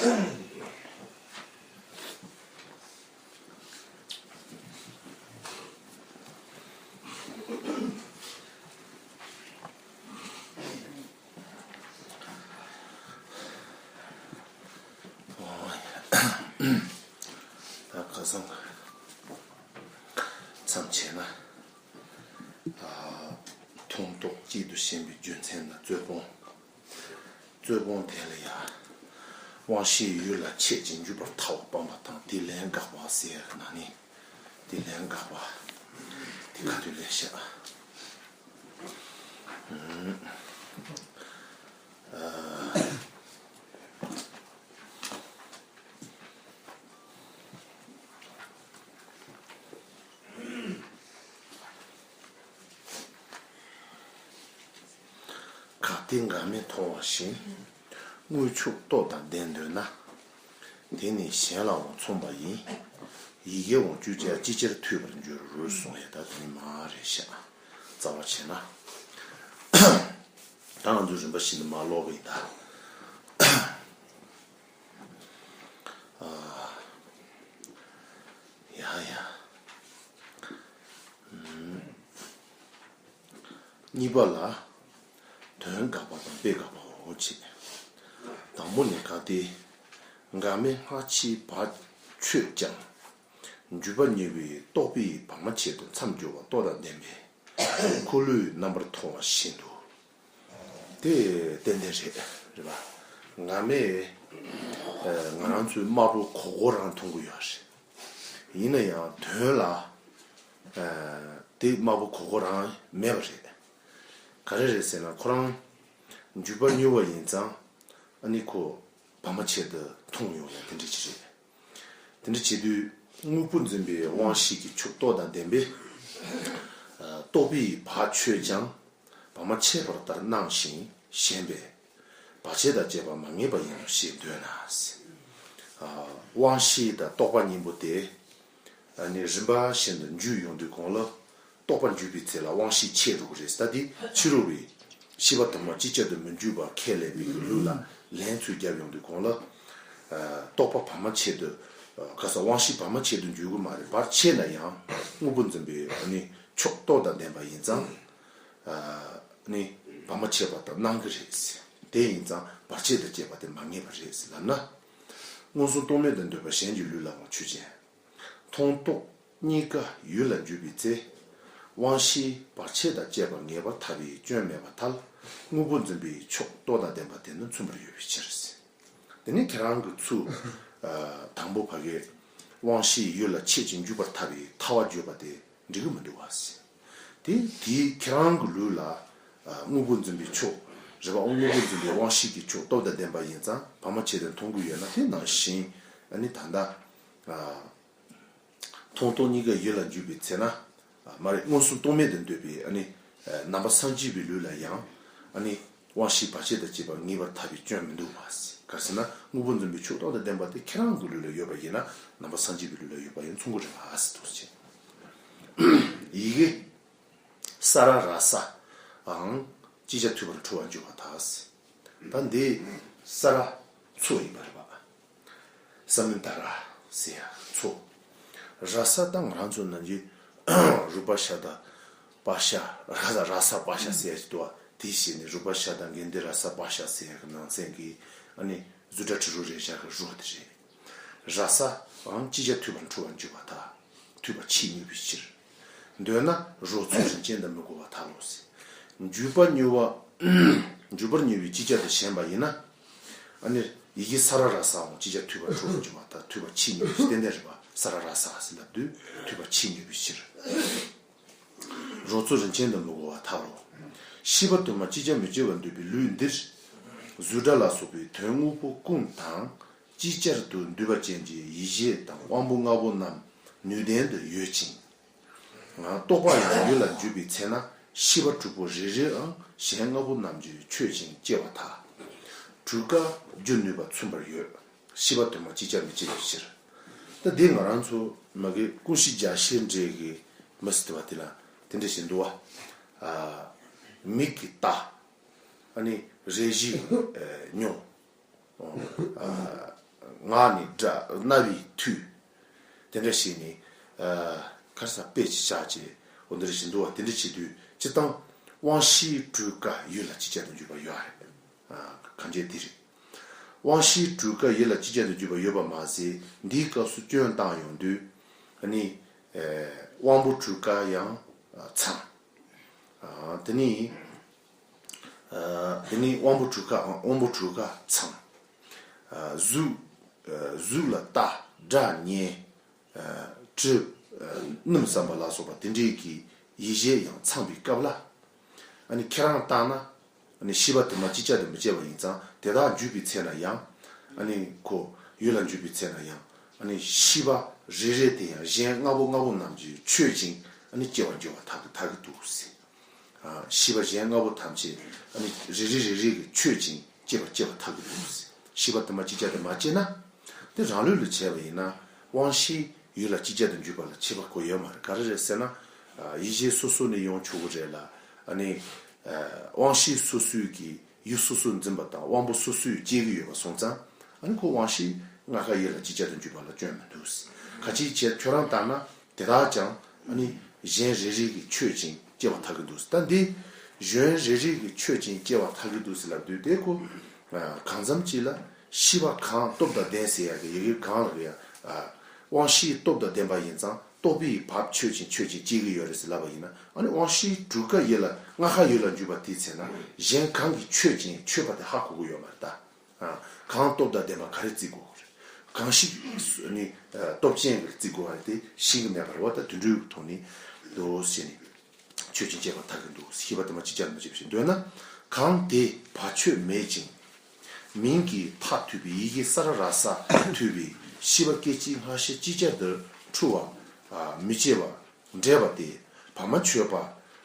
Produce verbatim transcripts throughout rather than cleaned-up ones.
ད་ཁ་སང་མཚམས་བྱས་ན། ཨ། མཐོང་རྟོག་གཅིག་ཏུ་ཞེན་པའི་རྒྱུ་མཚན་དང་རྩོད་སྤོང་། རྩོད་སྤོང་དེ་ལ་ཡང་དབང་ཤེས་ཡུལ་ལ་ཆད་ཅིང་འཇུག་པར་ཐལ་བ་སྤངས་པ་དང་དེ་ལན་དགག་པ་ཟེར་ཡག་གི་ནང་ནས་དེ་ལན་དགག་པ་དེ་ག་དུས་ལེན་བྱ། ཨ། གལ་ཏེ་འགག་མེད་མཐོང་བ་བཞིན། དངོས་ཕྱོགས་རྟོགས་དང་ལྡན་འདོད་ན། དེ་ནི་གཞན་ལའང་མཚུངས་པ་ཡིན། ཡི་གེ་འོག་བཅུ་ཆ་ཅིག་ཅར་ཐུབ་པར་འགྱུར་གསུངས་ཡ། ད་དེ་ནི་མ་རེད་ཤག་རྩ་བ་བྱས་ན། ད་ང་ཚོས་རིམ་པ་བཞིན་དུ་མར་ཀློག་གི་ཡིན་ད། ཨ། ཡ་ཡ། ཨུམ། གཉིས་པ་ལ། དོན་དགག་པ་དང་དཔེ་དགག་པའོ་ཅེས། དང་པོ་ནི་གལ་ཏེ། འགག་མེད་སྔ་ཕྱིའི་བག་ཆོད་ཀྱང་། འཇུག་པ་གཉིས་པོའི་རྟོག་པའི་བག་མ་ཆད་དུ་མཚམས་སྦྱོར་བ་རྟོགས་དང་ལྡན་པས། འཁོར་ལོའི་རྣམ་པར་མཐོང་བ་བཞིན་དུ། དེ་ཏན་ཏན་རེད། རེད་པ། འགག་མེད། ཨ། ང་རང་ཚོའི་དམར་པོ་གོ་གོ་རང་མཐོང་གི་ཡོད་རེད། ཡིན་ན་ཡང་དོན་ལ། ཨ། དེ་དམར་པོ་གོ་གོ་རང་མེད་པ་རེད། ག་རེ་རེད་ཟེར་ན་ཁོ་རང་འཇུག་པ་གཉིས་པ་ཡིན་ཙང་ཨ་ནི་ཁོ་བག་མ་ཆད་དུ་མཐོང་ཡོང་ཡ་དེ་འདྲ་ཅིག་རེད། དེ་འདྲ་བྱེད་དུས་དངོས་པོ་འཛིན་པའི་དབང་ཤེས་ཀྱི་ཕྱོགས་རྟོགས་དང་ལྡན་པས། ཨ། རྟོག་པའི་བག་ཆོད་ཀྱང་བག་མ་ཆད་པ་ལྟར་སྣང་ཞིང་ཞེན་པས། བག་ཆགས་དང་བཅས་པ་མ་ངེས་པ་ཡིན་ནོ་ཞེས་འདོད་ན། ཨ། དབང་ཤེས་དང་རྟོག་པ་གཉིས་པོ་དེ། ཨ་ནི་རིམ་པ་བཞིན་དུ་འཇུག་ཡོང་དུས་གོང་ལ། རྟོག་པ་འཇུག་པའི་ཚེ་ལ་དབང་ཤེས་ཆད་འགྲོ་གི་རེད། ད་དེ་ཕྱི་རོལ་པའི་ཤེས་པ་དུ་མ་ཅིག་ཅར་དུ་མི་འཇུག་པར་ཁས་ལེན་པའི་ལུགས་ལ་ལན་ཚུར་བརྒྱབ་ཡོང་དུས་གོང་ལ། ཨ། རྟོག་པ་བག་མ་ཆད་དུ། ཨ། ག་ས་དབང་ཤེས་བག་མ་ཆད་དུ་འཇུག་གི་མ་རེད། བག་ཆད་ན་ཡང་དངོས་པོ་འཛིན་པའི་ཨ་ནི་ཕྱོགས་རྟོགས་དང་ལྡན་པ་ཡིན་ཙང་། ཨ་ནི་བག་མ་ཆད་པ་ལྟར་སྣང་གི་རེད། དེ་ཡིན་ཙང་བག་ཆགས་དང་བཅས་པ་དེ་མ་ངེས་པ་རེད་ལབ་ན། མངོན་སུམ་རྟོག་མེད་དུ་འདོད་པ་གཞན་གྱི་ལུས་ལའང་ཆོས་ཅན། མཐོང་རྟོག་གཉིས་ཀ་ཡུལ་ལ་འཇུག་པའི་ཚེ། དབང་ཤེས་བག་ཆགས་དང་བཅས་པ་ངེས་པར་ཐལ་བའི་སྐྱོན་མེད་པར་ཐལ། དངོས་པོ་འཛིན་པའི་ཕྱོགས་རྟོགས་དང་ལྡན་པ་དེ་ནི་མཚུངས་པར་ཡོད་པའི་ཕྱིར། དེ་ནི་ཁྱེད་རང་གི་ཚུལ། ཨ། དང་པོ་ཕ་གིའི་དབང་ཤེས་ཡུལ་ལ་ཆད་ཅིང་འཇུག་པར་ཐལ་བའི་ཐལ་བ་བརྗོད་པ་དེ་འགྲིག་གི་མི་འདུག་བ། དེ་དེའི་ཁྱེད་རང་གི་ལུགས་ལ། ཨ། དངོས་པོ་འཛིན་པའི་ཕྱོགས། རེད་པ། དངོས་པོ་འཛིན་པའི་དབང་ཤེས་ཀྱི་ཕྱོགས་རྟོགས་དང་ལྡན་པ་ཡིན་ཙང་བག་མ་ཆད་དུ་མཐོང་གི་ཡོད་ན། དེ་ནང་བཞིན་ཨ་ནི་ད་ལྟ། ཨ། མཐོང་རྟོག་གཉིས་ཀ་ཡུལ་ལ་འཇུག་པའི་ཚེ་ན། ཨ། མ་རེད། མངོན་སུམ་རྟོག་མེད་དུ་འདོད་པའི་ཨ་ནི། ཨ། ནང་པ་སངས་རྒྱས་པའི་ལུགས་ལ་ཡང་། ཨ་ནི། དབང་ཤེས་བག་ཆགས་དང་བཅས་པ་ངེས་པར་ཐལ་བའི་སྐྱོན་མི་འདུག་བ། ག་རེ་ཟེར་ན་དངོས་པོ་འཛིན་པའི་ཕྱོགས་རྟོགས་དང་ལྡན་པ་དེ་ཁྱེད་རང་གི་ལུགས་ལ་ཡོད་པ་ཡིན་ན་ནང་པ་སངས་རྒྱས་པའི་ལུགས་ལ་ཡོད་པ་ཡང་མཚུངས་ཀྱི་རེད་བ་ཟེར་འདུག་ཟེར། ཡི་གེ་ས་ར་ར་ས་འང་ཅིག་ཅར་ཐུབ་པར་འཁྲུལ་བར་འགྱུར་བ་དང་། ད་འདི་ས་ར་མཚོ་ཡིན་པ་རེད་བ། ས་མུན་ད་ར་ཟེར་ཡ་མཚོ། ར་ས་ད་ང་རང་ཚོ་ནང་གི་རུ་པ་ཤ་དང་པ་ཤ། ར་ས་ར་ས་པ་ཤ་ཟེར་ཡ་ཅིག་འདུག་བ། དེ་བཞིན་ནི་རུ་པ་ཤ་དང་དགེ་འདུན་ར་ས་པ་ཤ་ཟེར་ཡ་གི་ནང་ཚན་གྱི་ཨ་ནི་རྫུ་སྒྲ་དྲི་རོ་རེག་བྱ་གི་རོ་དེ་རེད། ར་ས་འང་ཅིག་ཅར་ཐུབ་པར་འཁྲུལ་བར་འགྱུར་བ་དང་། ཐུབ་པ་ཕྱིས་དངོས་པའི་ཕྱིར། འདོད་ན་རོ་ཚུལ་རིན་ཆེན་དུ་མི་གོ་བར་ཐལ་ལོ་ཟེར། འཇུག་པ་གཉིས་པ། འཇུག་པར་གཉིས་པའི་ཅིག་ཅར་དུ་ཞེན་པ་ཡིན་ན། ཨ་ནི་ཡི་གེ་ས་ར་ར་ས་འང་ཅིག་ཅར་ཐུབ་པར་འཁྲུལ་བར་འགྱུར་བ་དང་ཐུབ་པ་ཕྱིས་དངོས་པའི་ཕྱིར། ཏན་ཏན་རེད་པ། ས་ར་ར་ས་ཟེར་ལབ་དུས་ཐུབ་པ་ཕྱིས་དངོས་པའི་ཕྱིར། རོ་ཚུལ་རིན་ཆེན་དུ་མི་གོ་བར་ཐལ་ལོ། ཤེས་པ་དུ་མ་ཅིག་ཅར་མི་སྐྱེ་བར་འདོད་པའི་ལུགས་འདིར། རྫུ་སྒྲ་ལ་སོགས་པའི་དོན་དངོས་པོ་ཀུན་དང་ཅིག་ཅར་དུ་འདུས་པ་ཅན་གྱི་ཡིད་བྱེད་དང་དབང་པོ་ལྔ་པོ་རྣམས་ནུས་ལྡན་དུ་ཡོད་ཅིང་། རྟོག་པ་ཡང་ཡུལ་ལ་འཇུག་པའི་ཚེ་ན་ཤེས་པ་དྲུག་པོ་རེ་རེའང་གཞན་ལྔ་པོ་རྣམས་ཀྱིས་ཆོད་ཅིང་སྐྱེ་བར་ཐལ། དྲུག་ཀ་རྒྱུ་ནུས་པ་མཚུངས་པར་ཡོད། ཤེས་པ་དུ་མ་ཅིག་ཅར་མི་སྐྱེ་བའི་ཕྱིར། ད་འདི་ང་རང་ཚོ་མ་གི་ཀུན་གཞི་རྒྱ་ཆེར་འགྲེལ་གྱི་མི་སྲིད་པ་དེ་ལ་དེ་འདྲ་ཞིག་འདུག་བ། ཨ། མིག་གིས་ལྟ། ཨ་ནི་རེག་བྱའི་མྱོང་། ཨ། ངག་ནས་སྒྲ་རྣ་བའི་མཐུས། དེ་འདྲ་བྱས་ནས་ཨ་གར་ས་དཔེ་ཅིག་བཞག་བྱས་འོ་འདི་རེ་བཞིན་འདུག་བ། དེ་འདྲ་བྱེད་དུས་སྤྱིར་བཏང་དབང་ཤེས་གྲོས་ཀ་ཡུལ་ལ་ཅིག་ཅར་དུ་འཇུག་པ་ཡོད་རེད། ཨ་གང་བྱས་དེ་རེད། དབང་ཤེས་གྲོས་ཀ་ཡུལ་ལ་ཅིག་ཅར་དུ་འཇུག་པ་ཡོད་པ་མ་ཟད་འདིའི་སྐབས་སུ་སྐྱོན་བཏང་ཡོང་དུས་ཨ་ནི་ཨ་དབང་པོ་གྲོས་ཀ་ཡང་ཚང་། ཨ་དེ་ནི་ཨ་དེ་ནི་དབང་པོ་གྲོས་ཀ་དབང་པོ་གྲོས་ཀ་ཚང་། ཨ་གཟུགས་ཨ་གཟུགས་ལ་ལྟ་སྒྲ་ཉན་ཨ་དྲི་ཨ་སྣུམ་བསམ་པ་ལ་སོགས་པ་དེ་འདྲའི་གི་ཡིད་བྱེད་ཡང་ཚང་བའི་སྐབས་ལ། ཨ་ནི་ཁྱེད་རང་བཏང་ན་ཨ་ནི་ཤེས་པ་དུ་མ་ཅིག་ཅར་དུ་མི་སྐྱེ་བ་ཡིན་ཙང་དེ་དག་འཇུག་པའི་ཚེ་ན་ཡང་ཨ་ནི་ཁོ་ཡུལ་ལ་འཇུག་པའི་ཚེ་ན་ཡང་ཨ་ནི་ཤེས་པ་རེ་རེ་དེ་ཡང་གཞན་ལྔ་པོ་ལྔ་པོ་རྣམས་ཀྱིས་ཆོད་ཅིང་ཨ་ནི་སྐྱེ་བར་འགྱུར་བ་ཐག་གི་ཐག་གི་འདུག་ཟེར། ཨ་ཤེས་པ་གཞན་ལྔ་པོ་ཐམས་ཅད་ཨ་ནི་རེ་རེ་རེ་རེ་གིས་ཆོད་ཅིང་སྐྱེ་བ་སྐྱེ་བ་ཐག་གི་འདུག་ཟེར། ཤེས་པ་དུ་མ་ཅིག་ཅར་དུ་མ་སྐྱེས་ན། དེ་རང་ལུགས་ལ་བྱས་པ་ཡིན་ན་དབང་ཤེས་ཡུལ་ལ་ཅིག་ཅར་དུ་འཇུག་པ་ལ་ཁྱད་པར་གོ་ཡོད་མ་རེད། ག་རེ་རེད་ཟེར་ན། ཨ་ཡིད་བྱེད་སོ་སོ་ནས་ཡོང་ཆོག་གི་རེད་ལ། ཨ་ནི་ཨ་དབང་ཤེས་སོ་སོའི་གི་ཡུལ་སོ་སོར་འཛིན་པ་དང་དབང་པོ་སོ་སོས་སྐྱེ་གི་ཡོད་པ་སོང་ཙང་ཨ་ནི་ཁོ་དབང་ཤེས་ལྔ་ཀ་ཡུལ་ལ་ཅིག་ཅར་དུ་འཇུག་པ་ལ་སྐྱོན་མི་འདུག། ག་ཅི་བྱས་ཁྱོད་རང་ལྟར་ན་དེ་དག་ཀྱང་ཨ་ནི་གཞན་རེ་རེ་གིས་ཆོད་ཅིང་སྐྱེ་བ་ཐག་གི་འདུག། ད་འདི་གཞན་རེ་རེ་གིས་ཆོད་ཅིང་སྐྱེ་བ་ཐག་གི་འདུག་ཟེར་ལབ་དུས་དེ་ཁོ་ཨ་གང་འཚམ་ཅིག་ལ་ཤེས་པ་གང་སྟོབས་དང་ལྡན་ཟེར་ཡག་གི་ཡི་གེ་གང་ལ་གི་ཡ་ཨ་དབང་ཤེས་སྟོབས་དང་ལྡན་པ་ཡིན་ཙང་རྟོག་པས་བབ་ཆོད་ཅིང་ཆོད་ཅིང་སྐྱེ་གི་ཡོད་རེད་ཟེར་ལབ་པ་ཡིན་ན་ཨ་ནི་དབང་ཤེས་གྲོས་ཀ་ཡུལ་ལ་ལྔ་ཀ་ཡུལ་ལ་འཇུག་པ་དེའི་ཚེ་ན་གཞན་གང་གིས་ཆོད་ཅིང་ཆོད་པ་དེ་ཧ་གོ་གི་ཡོད་མ་རེད་ད། ཨ་གང་སྟོབས་དང་ལྡན་པ་ག་རེ་བརྩི་དགོས་རེད། གང་ཞིག་ནི་ཨ་སྟོབས་ཅན་གྱིས་བརྩི་དགོས་པ་དེ་ཤེས་ཀྱི་མེད་པར་བ་ད་དུད་འགྲོའི་ཐོག་ནས་དོ་ཞེས་ནས་ཆོད་ཅིང་སྐྱེ་བ་ཐག་གི་འདུག། ཤེས་པ་དུ་མ་ཅིག་ཅར་མི་བྱེད་པ་ཞིག་འདོད་ན། གང་དེ་བག་ཆོད་མེད་ཅིང་། མིང་གི་མཐའ་ཐུལ་བའི་ཡི་གེ་ས་ར་ར་ས་ཐུལ་བའི་ཤེས་པ་སྐད་ཅིག་སྔ་ཕྱི་ཅིག་ཅར་དུ་འཁྲུལ་བ་ཨ་མི་སྐྱེ་བ། འདྲེས་པ་སྟེ། བག་མ་ཆོད་པ།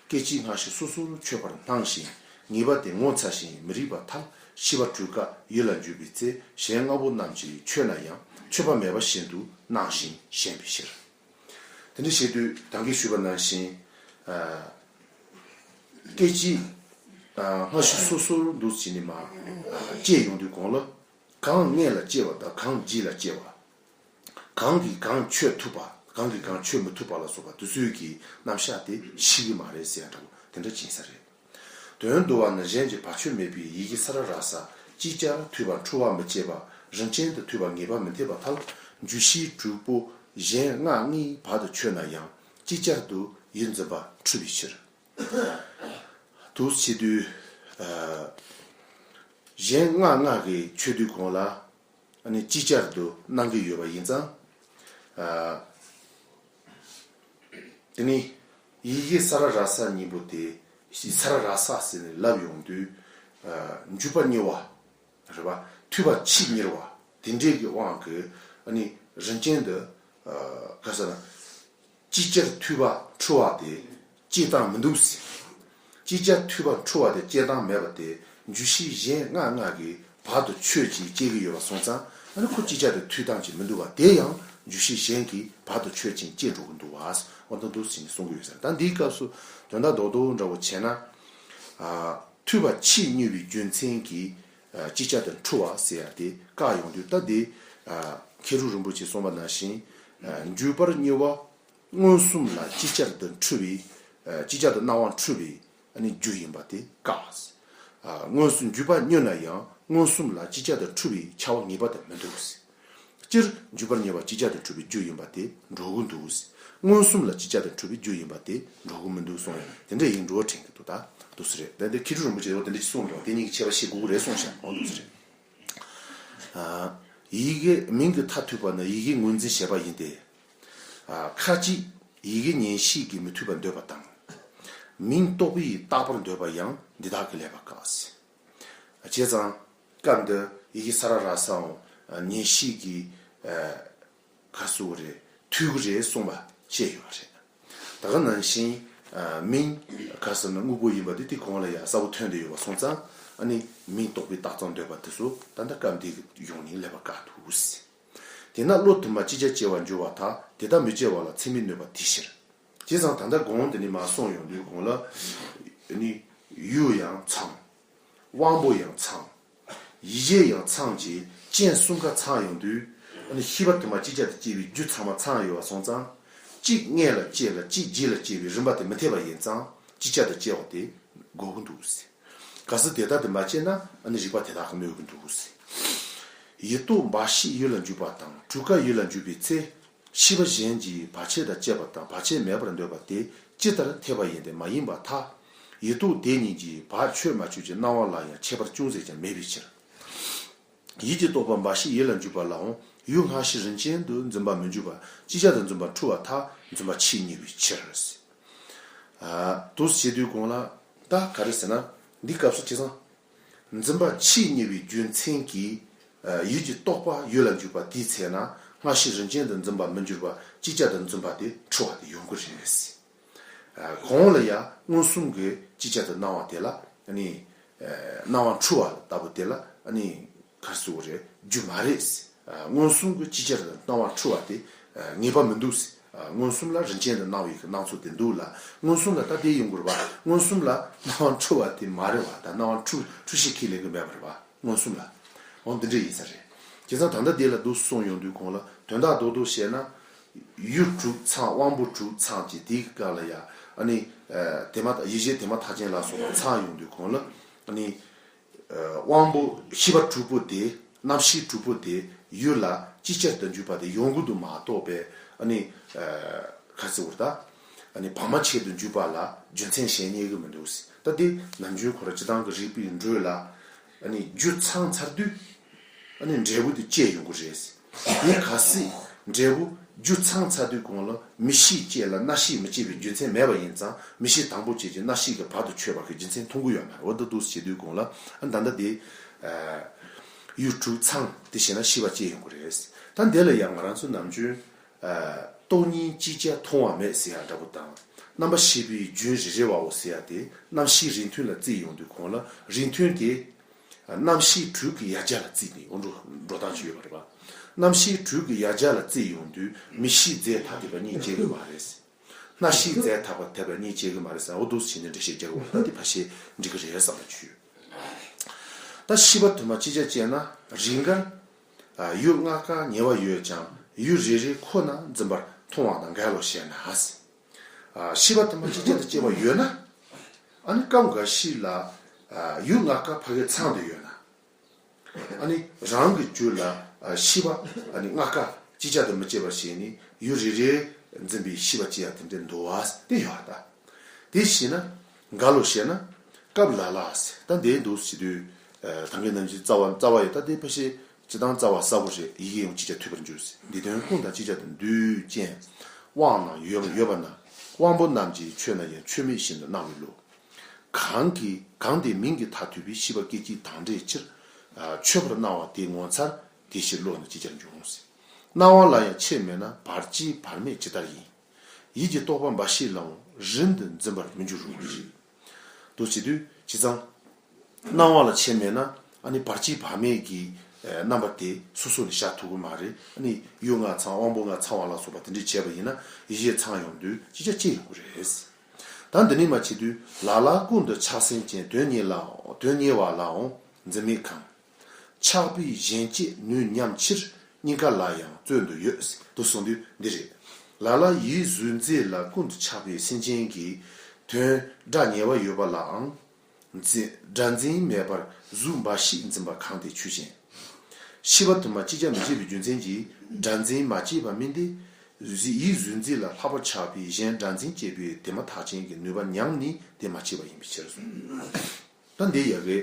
སྐད་ཅིག་སྔ་ཕྱི་སོ་སོར་ཆོད་པར་སྣང་ཞིང་ངེས་པ་དེ་ངོ་ཚ་ཞིང་མི་རིགས་པར་ཐལ། ཤེས་པ་གྲོས་ཀ་ཡུལ་ལ་འཇུག་པའི་ཚེ་གཞན་ལྔ་པོ་རྣམས་ཀྱིས་ཆོད་ན་ཡང་ཆོད་པ་མེད་པ་བཞིན་དུ་སྣང་ཞིང་ཞེན་པའི་ཕྱིར། དེ་འདྲ་བྱེད་དུས་ད་གིན་ཞུས་པ་ནང་བཞིན། ཨ་སྐད་ཅིག་ཨ་སྔ་ཕྱི་སོ་སོར་འདུ་བྱེད་ནས་མ་ཨ་སྐྱེས་ཡོང་དུས་གོང་ལ། གང་སྔོན་ལ་སྐྱེ་བ་དང་གང་རྗེས་ལ་སྐྱེ་བ། གང་གིས་གང་ཆོད་ཐུབ་པ། གང་གིས་གང་ཆོད་མི་ཐུབ་པ་ལ་སོགས་པ་དེ་ཚོའི་གི་རྣམ་གཞག་དེ་ཤེས་ཀྱི་མ་རེད་ཟེར་ཡ་འདྲ་བོ་དེ་འདྲ་ཅིག་ཡིན་ས་རེད། དོན་བསྡུ་བ་ནི་གཞན་གྱི་བག་ཆོད་མེད་པའི་ཡི་གེ་ས་ར་ར་ས་ཅིག་ཅར་ཐུལ་བ་འཁྲུལ་བ་མི་སྐྱེ་བ་རིམ་ཅན་དུ་ཐུལ་བ་ངེས་པ་མི་འཐད་པར་ཐལ། འཇུག་ཤེས་གྲོས་པོ་གཞན་ལྔ་ལྔའི་བར་དུ་ཆོད་ན་ཡང་ཅིག་ཅར་དུ་ཡིད་འཛིན་པ་འཁྲུལ་བའི་ཕྱིར། དུ་བྱེད་དུས། ཨ་གཞན་ལྔ་ལྔ་གིས་ཆོད་དུས་གོང་ལ། ཨ་ནི་ཅིག་ཅར་དུ་སྣང་གི་ཡོད་པ་ཡིན་ཙང་། ཨ་དེ་ནི་ཡི་གེ་ས་ར་ར་ས་གཉིས་པོ་དེ་ས་ར་ར་ས་ཟེར་ནས་ལབ་ཡོང་དུས། ཨ་འཇུག་པ་གཉིས་པ་རེད་པ། ཐུལ་བ་ཆེས་གཉེར་བ་དེ་འདྲའི་གི་དབང་གིས་ཨ་ནི་རིམ་ཅན་དུ་ཨ་ག་ཟེར་ན། ཅིག་ཅར་ཐུལ་བ་འཁྲུལ་བ་དེ་སྐྱེ་སྟངས་མི་འདུག་ཟེར། ཅིག་ཅར་ཐུལ་བ་འཁྲུལ་བ་དེ་སྐྱེ་སྟངས་མེད་པ་དེ་འཇུག་ཤེས་གཞན་ལྔ་ལྔ་གིས་བར་དུ་ཆོད་ཅིག་སྐྱེ་གི་ཡོད་པ་སོང་ཙང་ཨ་ནི་ཁོ་ཅིག་ཅར་དུ་ཐུལ་སྟངས་ཅིག་མི་འདུག་པ་དེ་ཡང་འཇུག་ཤེས་གཞན་གྱིས་བར་དུ་ཆོད་ཅིང་སྐྱེ་འགྲོ་གི་འདུག་བ། འོ་ད་འདུག་ཟེར་ནས་གསུང་གི་ཡོད་ཟེར། ད་འདིའི་སྐབས་སུ་དོན་དག་རྡོག་རྡོག་འདྲ་བོ་བྱས་ན། ཨ་ཐུལ་བ་ཆེས་གཉེར་བའི་རྒྱུ་མཚན་གྱིས་ཨ་ཅིག་ཅར་དུ་འཁྲུལ་བ་ཟེར་ཡ་དེ་བཀག་ཡོང་དུས་ད་དེ་ཨ་མཁས་གྲུབ་རིན་པོ་ཆེས་གསུངས་པ་ནང་བཞིན་ཨ་འཇུག་པར་གཉེར་བ། མངོན་སུམ་ལ་ཅིག་ཅར་དུ་འཁྲུལ་བའི། ཨ་ཅིག་ཅར་དུ་སྣང་བ་འཁྲུལ་བའི་ཨ་ནི་རྒྱུ་ཡིན་པ་དེ་བཀག། ཨ་མངོན་སུམ་འཇུག་པ་གཉེར་ན་ཡང་མངོན་སུམ་ལ་ཅིག་ཅར་དུ་འཁྲུལ་བའི་ཁྱབ་པ་ངེས་པ་དེ་མི་འདུག། སྤྱིར་འཇུག་པར་གཉེར་བ་ཅིག་ཅར་དུ་འཁྲུལ་བའི་རྒྱུ་ཡིན་པ་དེ་འགྲོ་གི་འདུག། མངོན་སུམ་ལ་ཅིག་ཅར་དུ་འཁྲུལ་བའི་རྒྱུ་ཡིན་པ་དེ་འགྲོ་གི་མི་འདུག་གསུངས་ཡོད། དེ་འདྲ་ཡིན་འགྲོ་དྲན་གི་འདུག། ད་འདུག་སེ་རེད། ད་འདི་མཁས་གྲུབ་རིན་པོ་ཆེས་འོ་དེ་འདྲ་ཞིག་གསུངས་འདུག། དེ་གཉིས་ཀྱི་ཁྱད་པར་ཤེས་དགོས་ཀྱི་རེད་གསུངས་ཤག། འོ་འདུག་སེ་རེད། ཨ་ཡི་གེ་མིང་གི་མཐའ་ཐུལ་བ་ནི་ཡི་གེ་ངོས་འཛིན་བྱེད་པ་ཡིན་ཏེ། ཨ་ཁ་ཅིག་ཡི་གེ་ཉན་ཤེས་ཀྱིས་མི་ཐུལ་བར་འདོད་པ་དང་། མིང་རྟོག་པས་བཏགས་པར་འདོད་པ་ཡང་འདི་དག་གིས་ལེགས་པར་བཀག་ཟེར། བྱས་ཙང་སྐབས་འདི་ཡི་གེ་ས་ར་ར་སའང་ཉན་ཤེས་ཀྱིས་ཨ་ག་སུ་རེད་ཐུལ་གྱི་རེད་གསུངས་པ་བཤད་ཡོད་པ་རེད། ད་ག་ནང་བཞིན་ཨ་མིང་ག་ཟེར་ན་དངོས་པོ་ཡིན་པ་འདི་དེ་གོང་ལ་ཡང་གསལ་པོ་ཐོན་བསྡད་ཡོད་པ་སོང་ཙང་ཨ་ནི་མིང་རྟོག་པས་བཏགས་ཙམ་འདོད་པ་དེ་ཚོ་ད་ལྟ་སྐབས་འདིའི་ཡོང་ནས་ལེགས་པར་བཀག་འདུག་ཟེར། དེས་ན་བློ་དུ་མ་ཅིག་ཅར་སྐྱེ་བར་འགྱུར་བ་དག་དེ་ལྟར་མི་སྐྱེ་བ་ལ་ཚད་མས་གནོད་པ་དེའི་ཕྱིར། བྱས་ཙང་ད་ལྟ་གོང་དེ་ནས་མར་གསུངས་ཡོང་དུས་གོང་ལ་ནི་ཡུལ་ཡང་ཚང་། དབང་པོ་ཡང་ཚང་། ཡིད་བྱེད་ཡང་ཚང་གི་རྐྱེན་གསུམ་ཀ་ཚང་ཡོང་དུས། ཨ་ནི་ཤེས་པ་དུ་མ་ཅིག་ཅར་དུ་སྐྱེ་བའི་རྒྱུ་ཚང་མ་ཚང་ཡོད་པ་སོང་ཙང་། གཅིག་སྔོན་ལ་སྐྱེ་ལ་གཅིག་རྗེས་ལ་སྐྱེ་བའི་རིམ་པ་དེ་མི་འཐད་པ་ཡིན་ཙང་ཅིག་ཅར་དུ་སྐྱེ་བ་དེ་དགོས་ཀྱི་འདུག་ཟེར། གལ་སྲིད་དེ་ལྟར་དུ་མ་སྐྱེས་ན་ཨ་ནི་རིགས་པ་དེ་དག་གིས་གནོད་ཀྱི་འདུག་ཟེར། ཡིད་རྟོག་འབའ་ཞིག་ཡུལ་ལ་འཇུག་པ་དང་དྲུག་ཀ་ཡུལ་ལ་འཇུག་པའི་ཚེ། ཤེས་པ་གཞན་གྱིས་བར་ཆད་དང་བཅས་པ་དང་བར་ཆད་མེད་པར་འདོད་པ་དེ་ཇི་ལྟར་འཐད་པ་ཡིན་ཏེ་མ་ཡིན་པར་ཐལ། ཡིད་རྟོག་དེ་གཉིས་ཀྱིས་བར་ཆད་མ་ཆོད་ཀྱི་སྣང་བ་ལ་ཡང་ཁྱད་པར་ཅུང་ཟད་ཀྱང་མེད་པའི་ཕྱིར། ཡིད་ཀྱི་རྟོག་པ་འབའ་ཞིག་ཡིད་ལ་འཇུག་པ་ལའང་ཡུལ་སྔ་ཕྱི་རིམ་ཅན་དུ་འཛིན་པ་མི་འཇུག་པར་ཅིག་ཅར་དུ་འཛིན་པ་འཁྲུལ་བར་ཐལ། འཛིན་པ་ཆེས་ཉེ་བའི་ཕྱིར། ཨ། འདུག་སེ་བྱེད་དུས་གོང་ལ་ད་ག་རེ་ཟེར་ན། འདི་སྐབས་སུ་བྱས་ཙང་། འཛིན་པ་ཆེས་ཉེ་བའི་རྒྱུ་མཚན་གྱིས། ཨ། ཡིད་ཀྱི་རྟོག་པ་ཡུལ་ལ་འཇུག་པ་དེའི་ཚེ་ན་སྔ་ཕྱི་རིམ་ཅན་དུ་འཛིན་པ་མི་འགྱུར་བ་ཅིག་ཅར་དུ་འཛིན་པ་དེ་འཁྲུལ་བ་དེ་ཡོང་གི་རེད། ཨ། གོང་ལ་ཡང་མངོན་སུམ་གྱི་ཅིག་ཅར་དུ་སྣང་བ་དེ་ལ་ཨ་ནི། ཨ། སྣང་བ་འཁྲུལ་བ་ལྟ་བུ་དེ་ལ་ཨ་ནི། ག་རེ་ཟེར་དགོས་རེད། རྒྱུ་མ་རེད། ཨ། མངོན་སུམ་གྱི་ཅིག་ཅར་དུ་སྣང་བ་འཁྲུལ་བ་དེ། ཨ། ངེས་པ་མི་འདུག། ཨ། མངོན་སུམ་ལ་རིམ་ཅན་དུ་སྣང་བའི་སྣང་ཚུལ་དེ་འདུག་ལ། མངོན་སུམ་ལ་ད་དེ་ཡོང་དགོས་རེད་པ། མངོན་སུམ་ལ་སྣང་བ་འཁྲུལ་བ་དེ་མ་རེད་པ། ད་སྣང་བ་འཁྲུལ་འཁྲུལ་ཤེས་ཁས་ལེན་གྱི་མེད་པ་རེད་པ། མངོན་སུམ་ལ། འོ་འདི་འདྲ་ཡིན་ས་རེད། བྱས་ཙང་ད་ལྟ་དེ་ལ་འདུག་སེ་གསུངས་ཡོང་དུས་གོང་ལ་དོན་དག་རྡོག་རྡོག་བཤད་ན། ཡུལ་དྲུག་ཚང་དབང་པོ་དྲུག་ཚང་གི་དེའི་སྐབས་ལ་ཡ། ཨ་ནི། ཨ། དེ་མ་ཡིད་བྱེད་དེ་མ་ཐག་ཅན་ལ་སོགས་པ་ཚང་ཡོང་དུས་གོང་ལ། ཨ་ནི། ཨ། དབང་པོ་ཤེས་པ་དྲུག་པོ་དེ་རྣམ་ཤེས་དྲུག་པོ་དེ་ཡུལ་ལ་ཅིག་ཅར་དུ་འཇུག་པ་དེ་ཡོང་གི་འདུག་མ་གཏོགས་པའི་ཨ་ནི། ཨ། ག་རེ་ཟེར་དགོས་རེད་ད། ཨ་ནི་བར་མ་ཆད་དུ་འཇུག་པ་ལ་རྒྱུ་མཚན་གཞན་རྙེད་ཀྱི་མི་འདུག་ཟེར། ད་དེ་ནམ་རྒྱུན་ཁོ་རང་སྤྱིར་བཏང་གི་རིགས་པའི་འགྲོས་ལ་ཨ་ནི་རྒྱུ་ཚང་ཚར་དུས། ཨ་ནི་འབྲས་བུ་དེ་སྐྱེ་ཡོང་གི་རེད། དེ་གལ་སྲིད་འབྲས་བུ་རྒྱུ་ཚང་ཚར་དུས་གོང་ལ་མིག་ཤེས་སྐྱེ་ལ་རྣ་ཤེས་མི་སྐྱེ་བའི་རྒྱུ་མཚན་མེད་པ་ཡིན་ཙང་མིག་ཤེས་དང་པོ་སྐྱེས་ཀྱི་རྣ་ཤེས་ཀྱི་བར་དུ་ཆོད་པ་གི་རྒྱུ་མཚན་མཐོང་གི་ཡོད་མ་རེད། འོ་ད་འདུག་སེ་བྱེད་དུས་གོང་ལ་ཨ་ད་ལྟ་དེ། ཨ། ཡུལ་དྲུག་ཚང་དེ་བྱས་ན་ཤེས་པ་སྐྱེ་ཡོང་གི་རེད། ད་འདི་ལ་ཡང་ང་རང་ཚོ་ནམ་རྒྱུན། ཨ། སྟོང་ཉིད་ཅིག་ཀྱང་མཐོང་བ་མེད་ཟེར་ཡ་འདྲ་པོ་དང་། རྣམ་པར་ཤེས་པའི་རྒྱུན་རེ་རེ་བའོ་ཟེར་ཡ་དེ་རྣམ་ཤེས་རིགས་མཐུན་ལ་བརྩིས་ཡོང་དུས་གོང་ལ་རིགས་མཐུན་དེ། རྣམ་ཤེས་དྲུག་གི་ཡ་གྱལ་ལ་བརྩིས་ནས་འོ་འགྲོ་འགྲོ་སྟངས་ཤིག་ཡོད་པ་རེད་པ། རྣམ་ཤེས་དྲུག་གི་ཡ་གྱལ་ལ་བརྩིས་ཡོང་དུས་མིག་ཤེས་རྫས་ཐ་དད་པ་གཉིས་སྐྱེ་གི་མ་རེད། རྣ་ཤེས་རྫས་ཐ་དད་པ་གཉིས་སྐྱེ་གི་མ་རེད་ཟེར། འོ་འདུག་སེ་བྱས་ནས་འགྲེལ་བཤད་རྒྱག་དགོས་པ་ད་དེ་ཕལ་ཆེར་འགྲིག་གི་རེད་བསམ་པ་བྱུང་། ད་ཤེས་པ་དུ་མ་ཅིག་ཀྱང་སྐྱེས་ན་རིགས་འགའ། ཡུལ་ལྔ་ཀ་ཉེ་བ་ཡོད་ཀྱང་ཡུལ་རེ་རེ་ཁོ་ན་འཛིན་པར་མཐོང་བ་དང་འགལ་ལོ་ཞེ་ན། ཨ། ཤེས་པ་དུ་མ་ཅིག་ཅར་དུ་སྐྱེ་བ་ཡོད་ན། ཨ་ནི་སྐབས་འགའ་ཞིག་ལ། ཨ། ཡུལ་ལྔ་ཀ་ཕ་གི་ཚང་དུ་ཡོད་ན། ཨ་ནི་རང་གི་རྒྱུད་ལ། ཨ། ཤེས་པ་ཨ་ནི་ལྔ་ཀ་ཅིག་ཅར་དུ་མི་སྐྱེ་བ་ཞིག་ནི་ཡུལ་རེ་རེ་འཛིན་པའི་ཤེས་པ་སྐྱེ་ཡ་དེ་འདྲའི་འདུ་བ་དེ་ཡོད་ད། དེ་ཤེས་ན་འགའ་ལོ་ཞེ་ན། སྐབས་ལ་ལ་ཟེར་ད་འདིའི་འདུག་ཟེར་དུས། ཨ། ད་གིན་ནམ་རྒྱུན་རྩ་བ་རྩ་བ་ཡོད་ད་དེ་ཕལ་ཆེར། སྤྱིར་བཏང་རྩ་བ་གསལ་པོ་རེད། ཡི་གེ་ཡང་ཅིག་ཅར་ཐོས་པར་འགྱུར་ཟེར། འདི་དོན་ཀུན་དང་ཅིག་ཅར་དུ་འདུས་ཅན། དབང་རྣམས་ཡོད་ཡོད་པ་ན། དབང་པོ་རྣམས་ཀྱི་ཆོས་ན་ཡང་ཆོས་མེད་བཞིན་དུ་སྣང་བའི་བློ། གང་གིས་གང་དེ་མིང་གི་མཐར་ཐུག་པའི་ཤེས་པ་སྐད་ཅིག་དང་འབྲས་ཕྱིར། ཨ། ཆོད་པར་སྣང་བ་དེ་ངོ་མཚར་དེ་ཕྱིར་བློ་ནི་ཅིག་ཅར་འབྱུང་ཟེར། སྣང་བ་ལ་ཡང་ཆེད་མེད་ན་བར་གཅིག་བར་མེད་ཇི་ལྟར་ཡིན། ཡིད་ཀྱི་རྟོག་པ་འབའ་ཞིག་ལའང་རིང་དུ་འཛིན་པར་མི་འགྱུར་རོ་ཞེས། འདུག་བྱེད་དུས་བྱས་ཙང་། སྣང་བ་ལ་ཆེད་མེད་ན་ཨ་ནི་བར་གཅིག་བར་མེད་ཀྱི་རྣམ་པ་དེ་སོ་སོ་ནས་བཞག་ཐུབ་ཀྱི་མ་རེད། ཨ་ནི་ཡུལ་ལྔ་ཚང་དབང་པོ་ལྔ་ཚང་བ་ལ་སོགས་པ་དེ་འདྲས་བྱས་པ་ཡིན་ན་ཡིད་བྱེད་ཚང་ཡོང་དུས་ཅིག་ཅར་སྐྱེ་ཡོང་གི་རེད། ད་འདི་ནས་མར་བྱེད་དུས་ལ་ལ་ཀུན་ཏུ་ཆགས་ཟིན་ཅན་དོན་གཉེར་ལ་དོན་གཉེར་བ་ལའང་འཛིན་མེད་ཁང་། ཆགས་པའི་གཞན་སྐྱེ་ནུས་མཉམ་ཕྱིར་གཉིས་ཀ་ལ་ཡང་བརྩོན་དུ་ཡོད། དུ་གསུངས་དུས་འདི་རེད། ལ་ལ་ཡིད་གཟུགས་མཛེས་ལ་ཀུན་ཏུ་ཆགས་པའི་སེམས་ཅན་གྱི་དོན་སྒྲ་ཉེ་བ་ཡོད་པ་ལའང་འཛིན་སྒྲ་འཛིན་མེད་པར་གཟུགས་འབའ་ཞིག་འཛིན་པ་གང་དེ་ཆོས་ཅན། ཤེས་པ་དུ་མ་ཅིག་ཀྱང་མི་སྐྱེ་བའི་རྒྱུ་མཚན་གྱིས་སྒྲ་འཛིན་མ་སྐྱེས་པ་མིན་ཏེ། ཡིད་གཟུགས་མཛེས་ལ་ལྷག་པར་ཆགས་པའི་གཞན་སྒྲ་འཛིན་སྐྱེད་པའི་དེ་མ་ཐག་ཆད་ཀྱི་ནུས་པ་ཉམས་ནས་དེ་མ་སྐྱེས་པ་ཡིན་པའི་ཕྱིར་གསུངས། ད་འདི་ཡ་གི།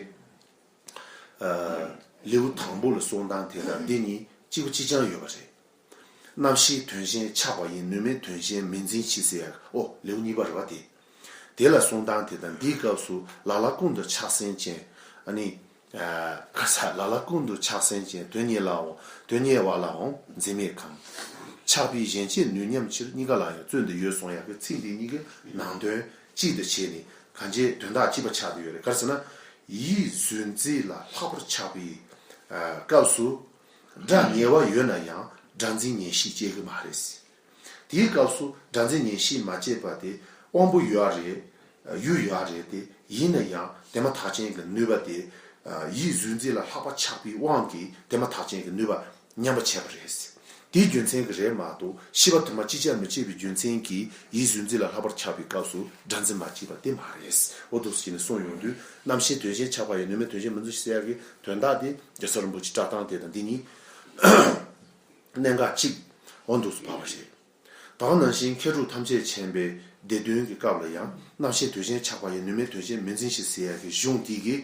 ཨ། ལེའུ་དང་པོ་ལ་གསུངས་སྟངས་དེ་དང་འདི་གཉིས་གཅིག་པ་གཅིག་རྐྱང་ཡོད་པ་རེད། རྣམ་ཤེས་དོན་གཞན་ཆགས་པ་ཡིན། ནུས་མེད་དོན་གཞན་མི་འཛིན་ཕྱིར་ཟེར་ཡ། ཨོ་ལེའུ་གཉིས་པ་རེད་པ་དེ། དེ་ལ་གསུངས་སྟངས་དེ་དང་འདིའི་སྐབས་སུ་ལ་ལ་ཀུན་ཏུ་ཆགས་ཟིན་ཅན། ཨ་ནི། ཨ། ག་ས་ལ་ལ་ཀུན་ཏུ་ཆགས་ཟིན་ཅན་དོན་གཉེར་ལའང་དོན་གཉེར་བ་ལའང་འཛིན་མེད་ཁང་། ཆགས་པའི་གཞན་སྐྱེ་ནུས་མཉམ་ཕྱིར་གཉིས་ཀ་ལ་ཡང་བརྩོན་དུ་ཡོད་གསུང་ཡག་གི་ཚིག་འདི་གཉིས་ཀྱི་ནང་དོན་གཅིག་ཏུ་བྱས་ནས་གང་ཅིའི་དོན་དག་གཅིག་པ་ཆགས་ཏེ་ཡོད་རེད། ག་རེ་ཟེར་ན། ཡིད་གཟུགས་མཛེས་ལ་ལྷག་པར་ཆགས་པའི། ཨ། སྐབས་སུ། སྒྲ་ཉེ་བ་ཡོད་ན་ཡང་སྒྲ་འཛིན་ཉེར་ཞིག་སྐྱེ་གི་མ་རེད། དེའི་སྐབས་སུ་སྒྲ་འཛིན་ཉེར་ཞིག་མ་སྐྱེས་པ་དེ་དབང་པོ་ཡོད་རེད། ཡུལ་ཡོད་རེད་དེ། ཡིན་ན་ཡང་དེ་མ་ཐག་ཆད་ཀྱི་ནུས་པ་དེ་ ཡིད་གཟུང་འཛིན་ལ་ལྷག་པར་ཆགས་པའི་དབང་གིས་དེ་མ་ཐག་ཆད་ཀྱི་ནུས་པ་ཉམས་པ་བྱས་པ་རེད། དེའི་རྒྱུ་མཚན་གྱིས་རེད་མ་གཏོགས་ཤེས་པ་དུ་མ་ཅིག་ཀྱང་མི་སྐྱེ་བའི་རྒྱུ་མཚན་གྱིས་ཡིད་གཟུང་འཛིན་ལ་ལྷག་པར་ཆགས་པའི་སྐབས་སུ་སྒྲ་འཛིན་མ་སྐྱེས་པ་དེ་མ་རེད། འོ་འདུག་སེ་བྱས་ནས་གསུངས་ཡོང་དུས་རྣམ་ཤེས་དོན་གཞན་ཆགས་པ་ཡི་ནུས་མེད་དོན་གཞན་མི་འཛིན་ཞིང་ཟེར་ཡག་གི་དོན་དག་དེ་རྒྱལ་ཚབ་རིན་པོ་ཆེ་བཀྲག་མདངས་དེ་དང་འདི་གཉིས་གནད་འགག་གཅིག་འོ་འདུག་སེ་བབས་པ་རེད། དེ་ནང་བཞིན་མཁས་གྲུབ་ཐམས་ཅད་མཁྱེན་པའི་སྡེ་བདུན་གྱི་སྐབས་ལ་ཡང་རྣམ་ཤེས་དོན་གཞན་ཆགས་པ་ཡི་ནུས་མེད་དོན་གཞན་མི་འཛིན་ཞིང་ཟེར་ཡག་གི་གཞུང་དེ་གིས་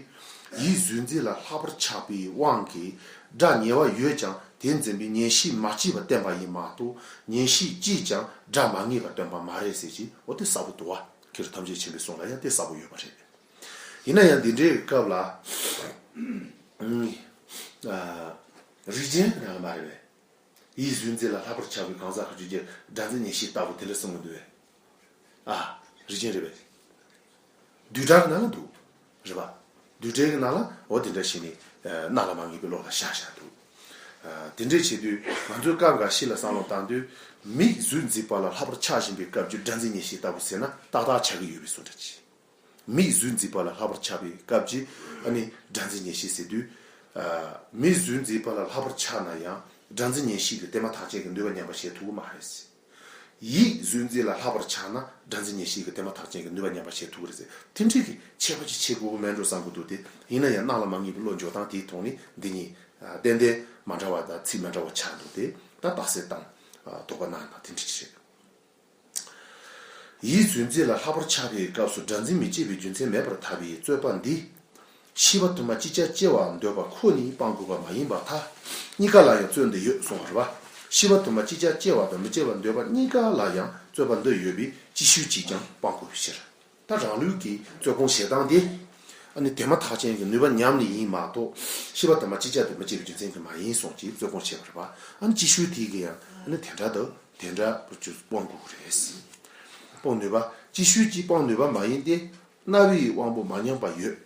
ཡིད་གཟུང་འཛིན་ལ་ལྷག་པར་ཆགས་པའི་དབང་གིས་སྒྲ་ཉེ་བར་ཡོད་ཀྱང་དེ་འཛིན་པའི་ཉན་ཤེས་མ་སྐྱེས་པ་བསྟན་པ་ཡིན་མ་གཏོགས་ཉན་ཤེས་སྐྱེས་ཀྱང་སྒྲ་མ་ངེས་པ་སྟོན་པ་མ་རེད་ཟེར་གྱི་འོ་དེ་གསལ་པོ་འདུག་བ། མཁས་གྲུབ་ཐམས་ཅད་མཁྱེན་པའི་གསུང་ལ་ཡང་དེ་གསལ་པོ་ཡོད་པ་རེད། ཡིན་ན་ཡང་འདི་འདྲའི་སྐབས་ལ་རིགས་ཅན་རང་མ་རེད་པས། ཡིད་གཟུང་འཛིན་ལ་ལྷག་པར་ཆགས་པའི་གང་ཟག་གི་རྒྱུད་ཀྱི་སྒྲ་འཛིན་ཉན་ཤེས་ལྟ་བུ་དེ་འདྲ་གསུང་གི་འདུག་བས། ཨ། རིགས་ཅན་རེད་པས། བསྡུས་གྲྭ་གི་ནང་ལ་འདུག་རེད་པ། བསྡུས་གྲྭའི་གི་ནང་ལ་འོ་དེ་འདྲ་བྱས་ནས་སྣང་ལ་མ་ངེས་པའི་བློ་ལ་བཞག་བཞག་འདུག་དེ་འདྲས་བྱེད་དུས་ང་ཚོས་སྐབས་འགའ་ཞིག་ལ་བསམ་བློ་བཏང་དུས་མིག་གཟུགས་འཛིན་པ་ལ་ལྷག་པར་ཆགས་བཞིན་པའི་སྐབས་ཀྱི་སྒྲ་འཛིན་ཉན་ཤེས་ལྟ་བུ་ཟེར་ན་ཏག་ཏག་ཆགས་ཀྱི་ཡོད་པའི་བཟོ་འདྲ་ཅིག་མིག་གཟུགས་འཛིན་པ་ལ་ལྷག་པར་ཆགས་པའི་སྐབས་ཀྱི་ཨ་ནི་སྒྲ་འཛིན་ཉན་ཤེས་ཟེར་དུས། ཨ། མིག་གཟུགས་འཛིན་པ་ལ་ལྷག་པར་ཆགས་ན་ཡང་སྒྲ་འཛིན་ཉན་ཤེས་ཀྱི་དེ་མ་ཐག་ཆད་ཀྱི་ནུས་པ་ཉམས་པ་བྱེད་ཐུབ་ཀྱི་མ་རེད། ཡིད་གཟུགས་འཛིན་ལ་ལྷག་པར་ཆགས་ན་སྒྲ་འཛིན་ཉན་ཤེས་ཀྱི་དེ་མ་ཐག་ཆད་ཀྱི་ནུས་པ་ཉམས་པ་བྱེད་ཐུབ་ཀྱི་རེད་ཟེར། དེ་འདྲའི་གི་ཁྱད་པར་ཅིག་ཕྱེ་དགོས་ཀྱི་མེད་འགྲོ་བསམ་གྱི་འདུག་དེ་ཡིན་ན་ཡང་སྣང་ལ་མ་ངེས་པའི་བློ་འཇོག་སྟངས་དེའི་ཐོག་ནས་འདི་གཉིས་ཏན་ཏན་མ་འདྲ་བ་དང་ཚིག་མ་འདྲ་བ་ཆགས་འདུག་དེ་ད་རྟགས་གསལ་དང་དོགས་པ་སྣང་ན་དེ་འདྲ་ཅིག་རེད། ཡིད་གཟུང་འཛིན་ལ་ལྷག་པར་ཆགས་པའི་སྐབས་སུ་སྒྲ་འཛིན་མི་སྐྱེ་བའི་རྒྱུ་མཚན་མེད་པར་ཐལ་བའི་རྩོད་པ་འདི། ཤེས་པ་དུ་མ་ཅིག་ཀྱང་སྐྱེ་བར་འདོད་པ་ཁོ་ནས་སྤང་དགོས་པ་མ་ཡིན་པར་ཐལ། གཉིས་ཀ་ལ་ཡང་རྩོད་འདི་ཡོད་གསུངས་པ་རེད་པ། ཤེས་པ་དུ་མ་ཅིག་ཀྱང་སྐྱེ་བ་དང་མི་སྐྱེ་བར་འདོད་པ་གཉིས་ཀ་ལ་ཡང་རྩོད་པ་འདི་ཡོད་པས་ཅིག་ཤོས་ཅིག་ཀྱང་སྤང་དགོས་པའི་ཕྱིར། ད་རང་ལུགས་ཀྱི་རྩོད་སྤོང་བྱེད་སྟངས་དེ། ཨ་ནི་དེ་མ་ཐག་ཆད་ཀྱི་ནུས་པ་ཉམས་ནས་ཡིན་མ་གཏོགས། ཤེས་པ་དུ་མ་ཅིག་ཀྱང་དེ་མི་སྐྱེ་བའི་རྒྱུ་མཚན་གྱིས་མ་ཡིན་གསུངས་ཀྱི་རྩོད་སྤོང་བྱས་པ་རེད་པ། ཨ་ནི་ཅིག་ཤོས་དེ་གིས་ཡང་ཨ་ནི་དེ་འདྲ་དང་དེ་འདྲ་བུ་ཅུ་སྤོང་དགོས་ཀྱི་རེད། སྤོང་ནུས་པ་ཅིག་ཤོས་ཀྱིས་སྤོང་ནུས་པ་མ་ཡིན་ཏེ། རྣ་བའི་དབང་པོ་མ་ཉམས་པ་ཡོད།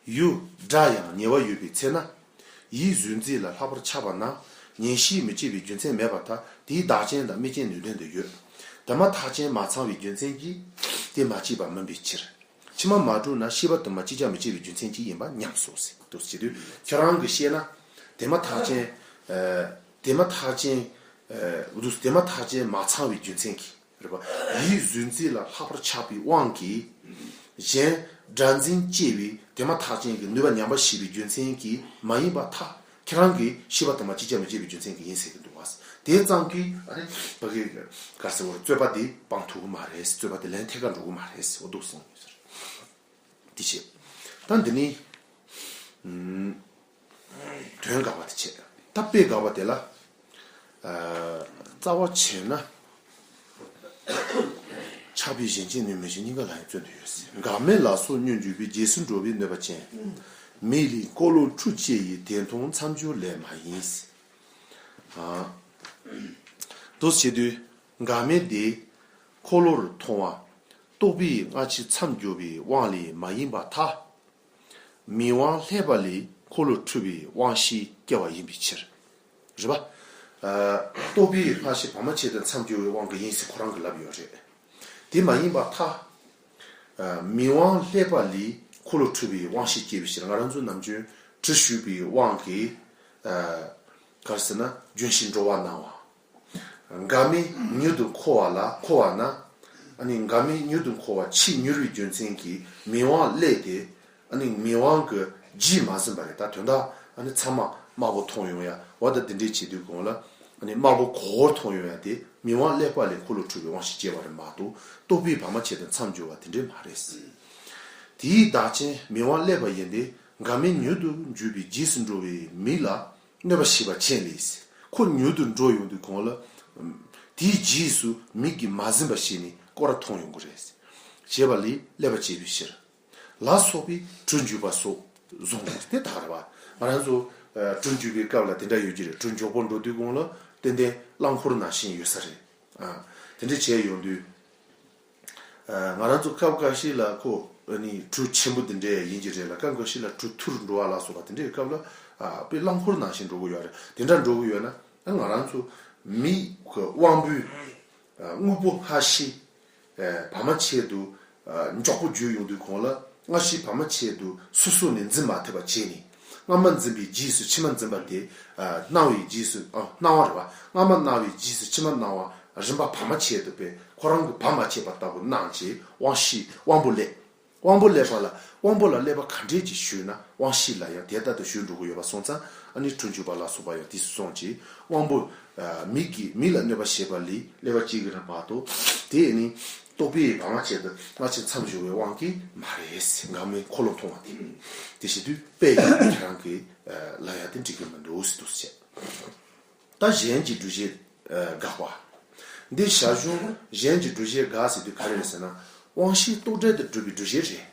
ཡུལ་སྒྲ་ཡང་ཉེ་བར་ཡོད་པའི་ཚེ་ན། ཡིད་གཟུང་འཛིན་ལ་ལྷག་པར་ཆགས་པ་ན། ཉན་ཤེས་མི་སྐྱེ་བའི་རྒྱུ་མཚན་མེད་པར་ཐལ། དེའི་བདག་རྐྱེན་དང་དམིགས་རྐྱེན་ནུས་ལྡན་དུ་ཡོད། དེ་མ་ཐག་རྐྱེན་མ་ཚང་བའི་རྒྱུ་མཚན་གྱིས་དེ་མ་སྐྱེས་པ་མིན་པའི་ཕྱིར། ཕྱི་མ་མ་གྲུབ་ན་ཤེས་པ་དུ་མ་ཅིག་ཀྱང་མི་སྐྱེ་བའི་རྒྱུ་མཚན་གྱིས་ཡིན་པ་ཉམས་སོ་ཟེར་དུ་ཟེར་དུས་ཁྱེད་རང་གིས་བཤད་ན། དེ་མ་ཐག་རྐྱེན། ཨ། དེ་མ་ཐག་རྐྱེན། ཨ། དེ་མ་ཐག་རྐྱེན་མ་ཚང་བའི་རྒྱུ་མཚན་གྱིས། རེད་པ། ཡིད་གཟུང་འཛིན་ལ་ལྷག་པར་ཆགས་པའི་དབང་གིས། གཞན་སྒྲ་འཛིན་སྐྱེ་བའི་དེ་མ་ཐག་རྐྱེན་གྱི་ནུས་པ་ཉམས་པ་ཞིག་པའི་རྒྱུ་མཚན་གྱིས་མ་ཡིན་པར་ཐལ། ཁྱེད་རང་གིས་ཤེས་པ་དུ་མ་ཅིག་ཀྱང་མི་སྐྱེ་བའི་རྒྱུ་མཚན་གྱིས་ཡིན་ཟེར་གྱི་འདུག་བ། དེ་ཙམ་གྱིས་ཨ་ནི་ཕ་གི་ག་རེ་ཟེར་བར་རྩོད་པ་དེ་སྤང་ཐུབ་ཀྱི་མ་རེད། རྩོད་པ་དེ་ལན་ཐད་ཀར་འགྲོ་གི་མ་རེད། འོ་འདུག་གསུངས་ཡོད་ཟེར། དེ་བྱས། ད་འདི་ནི། ཨུམ། དོན་དགག་པ་དེ་བྱས། ད་དཔེ་དགག་པ་དེ་ལ། ཨ། རྩ་བ་བྱས་ན། ཆགས་པའི་གཞན་སྐྱེ་ནུས་མེད་ཞིང་གཉིས་ཀ་ལ་ཡང་བརྩོན་དུ་ཡོད་ཟེར། འགག་མེད་ལ་སོགས་མྱུར་འགྱུར་བའི་རྗེས་སུ་འགྲོ་བའི་གནོད་པ་ཅན། མིག་ལས་འཁོར་ལོ་འཁྲུལ་སྐྱེ་ཡི་དེ་མཐོང་མཚམས་སྦྱོར་ལས་མ་ཡིན་ཟེར། ཨ། དུ་བྱེད་དུས། འགག་མེད་དེ། འཁོར་ལོར་མཐོང་བ། རྟོག་པས་སྔ་ཕྱི་མཚམས་སྦྱོར་བའི་དབང་ལས་མ་ཡིན་པར་ཐལ། མིག་དབང་བསླད་པ་ལས་འཁོར་ལོ་འཁྲུལ་བའི་དབང་ཤེས་སྐྱེ་བ་ཡིན་པའི་ཕྱིར། རེད་པ། ཨ། རྟོག་པས་སྔ་ཕྱི་བར་མ་ཆད་དུ་མཚམས་སྦྱོར་བའི་དབང་གིས་ཡིན་ཟེར་ཁོ་རང་གིས་ལབ་ཡོད་རེད། དེ་མ་ཡིན་པར་ཐལ། ཨ། མིག་དབང་བསླད་པ་ལས་འཁོར་ལོ་འཁྲུལ་བའི་དབང་ཤེས་སྐྱེ་བའི་ཕྱིར། ང་རང་ཚོ་ནམ་རྒྱུན་དྲི་ཞུགས་པའི་དབང་གིས། ཨ། ག་རེ་ཟེར་ན་ལྗོན་ཤིང་འགྲོ་བ་སྣང་བ། འགག་མེད་མྱུར་དུ་འཁོར་བ་ལ་འཁོར་བ་ན། ཨ་ནི་འགག་མེད་མྱུར་དུ་འཁོར་བ་ཕྱིས་མྱུར་བའི་རྒྱུ་མཚན་གྱིས་མིག་དབང་བསླད་དེ། ཨ་ནི་མིག་དབང་གི་རྗེས་མ་ཟིན་པ་རེད། ད་དོན་དག་ཨ་ནི་ཚང་མ་དམར་པོ་མཐོང་ཡོང་ཡ་བ་དང་དེ་འདྲས་བྱེད་དུས་གོང་ལ། ཨ་ནི་དམར་པོ་གོར་མཐོང་ཡོང་ཡ་དེ་མིག་དབང་བསླད་པ་ལས་འཁོར་ལོ་འཁྲུལ་བའི་དབང་ཤེས་སྐྱེ་བ་རེད་མ་གཏོགས་རྟོག་པས་བར་མ་ཆད་དུ་མཚམས་སྦྱོར་བ་དེ་འདྲས་མ་རེད། དེའི་བདག་རྐྱེན་མིག་དབང་བསླད་པ་ཡིན་ཏེ་འགག་མེད་མྱུར་དུ་འགྱུར་བའི་རྗེས་སུ་འགྲོ་བའི་མིག་ལ། གནོད་པ་བྱེད་པ་ཅན་ལས། ཁོ་མྱུར་དུ་འགྲོ་ཡོང་དུས་གོང་ལ། དེའི་རྗེས་སུ་མིག་གིས་མ་ཟིན་པ་ཞིག་ནི་སྐོར་ར་མཐོང་ཡོང་གི་རེད། ཞེས་པ་ལས་བསླད་པ་བྱེད་པའི་ཕྱིར། ལ་སོགས་པའི་གྲུ་འཇུག་པ་སོགས་བཟུང་དགོས་དེ་དག་རེད་བ། ང་རང་ཚོ་གྲུ་འཇུག་པའི་སྐབས་ལ་དེ་འདྲ་ཡོད་ཀྱི་རེད། གྲུ་མགྱོགས་པོ་འགྲོ་དུས་གོང་ལ་ཏན་ཏན་རླངས་འཁོར་ནང་བཞིན་ཡོད་ས་རེད། དེ་འདྲ་བྱས་ཡོང་དུས། ང་རང་ཚོ་སྐབས་འགའ་ཞིག་ལ་ཁོ་ནི་གྲུ་ཆེན་པོ་འདི་འདྲ་ཡིན་གྱི་རེད་ལ། སྐབས་འགའ་ཞིག་ལ་གྲུ་ཐུར་འགྲོ་བ་ལ་སོགས་པ་དེ་འདྲའི་སྐབས་ལ་དཔེ་རླངས་འཁོར་ནང་བཞིན་འགྲོ་གི་ཡོད་རེད། དེ་འདྲ་འགྲོ་གི་ཡོད་ན་ང་རང་ཚོ་མིག་གི་དབང་པོའི་དངོས་པོ་སྔ་ཕྱི་བར་མ་ཆད་དུ་མགྱོགས་པོ་བརྗོད་ཡོང་དུས་གོང་ལ། སྔ་ཕྱི་བར་མ་ཆད་དུ་སོ་སོ་ནས་འཛིན་མ་ཐུབ་པ་བྱས་ནས། སྔ་མ་འཛིན་པའི་རྗེས་སུ་ཕྱི་མ་འཛིན་པ་དེ། ཨ། སྣང་བའི་རྗེས་སུ། ཨ། སྣང་བ་རེད་བ། སྔ་མ་སྣང་བའི་རྗེས་སུ་ཕྱི་མ་སྣང་བ་རིམ་པ་བར་མ་ཆད་དུ་པས་ཁོ་རང་གི་བར་མ་ཆད་པ་ལྟ་བུ་སྣང་བྱས། དབང་ཤེས་དབང་པོ་སླེབས། དབང་པོ་སླེབས་པ་ལ། དབང་པོ་ལ་སླེབས་པ་ག་འདྲས་ཀྱི་ཞུས་ན། དབང་ཤེས་ལ་ཡང་དེ་ལྟར་དུ་ཞུགས་འགྲོ་གི་ཡོད་པ་སོང་ཙང་། ཨ་ནི་འཁྲུལ་འཇུག་པ་ལ་སོགས་པ་ཡང་དེ་སུ་སོང་ཅི། དབང་པོ། ཨ། མིག་གིས་མིག་ལ་གནོད་པ་བྱེད་པ་ལས་སླེབས་པ་གཅིག་གི་རང་མ་གཏོགས། དེ་ནི་རྟོག་པས་བར་མ་ཆད་དུ་སྔ་ཕྱི་མཚམས་སྦྱོར་བའི་དབང་གིས་མ་རེད། འགག་མེད་འཁོར་ལོ་མཐོང་བ་དེ། དེ་བྱེད་དུས་དཔེ་ཡིན་ཁྱེད་རང་གི། ཨ། ལ་ཡ་དེ་འགྲིག་གི་མི་འདུག་ཟེར་འདུག་ཟེར། ད་གཞན་གྱི་སྒྲུབ་བྱེད། ཨ། དགག་པ། འདི་ཞར་བྱུང་གཞན་གྱི་སྒྲུབ་བྱེད་དགག་ཟེར་དུས་ག་རེ་རེད་ཟེར་ན། དབང་ཤེས་རྟོག་བྲལ་དུ་གྲུབ་པའི་སྒྲུབ་བྱེད་རེད།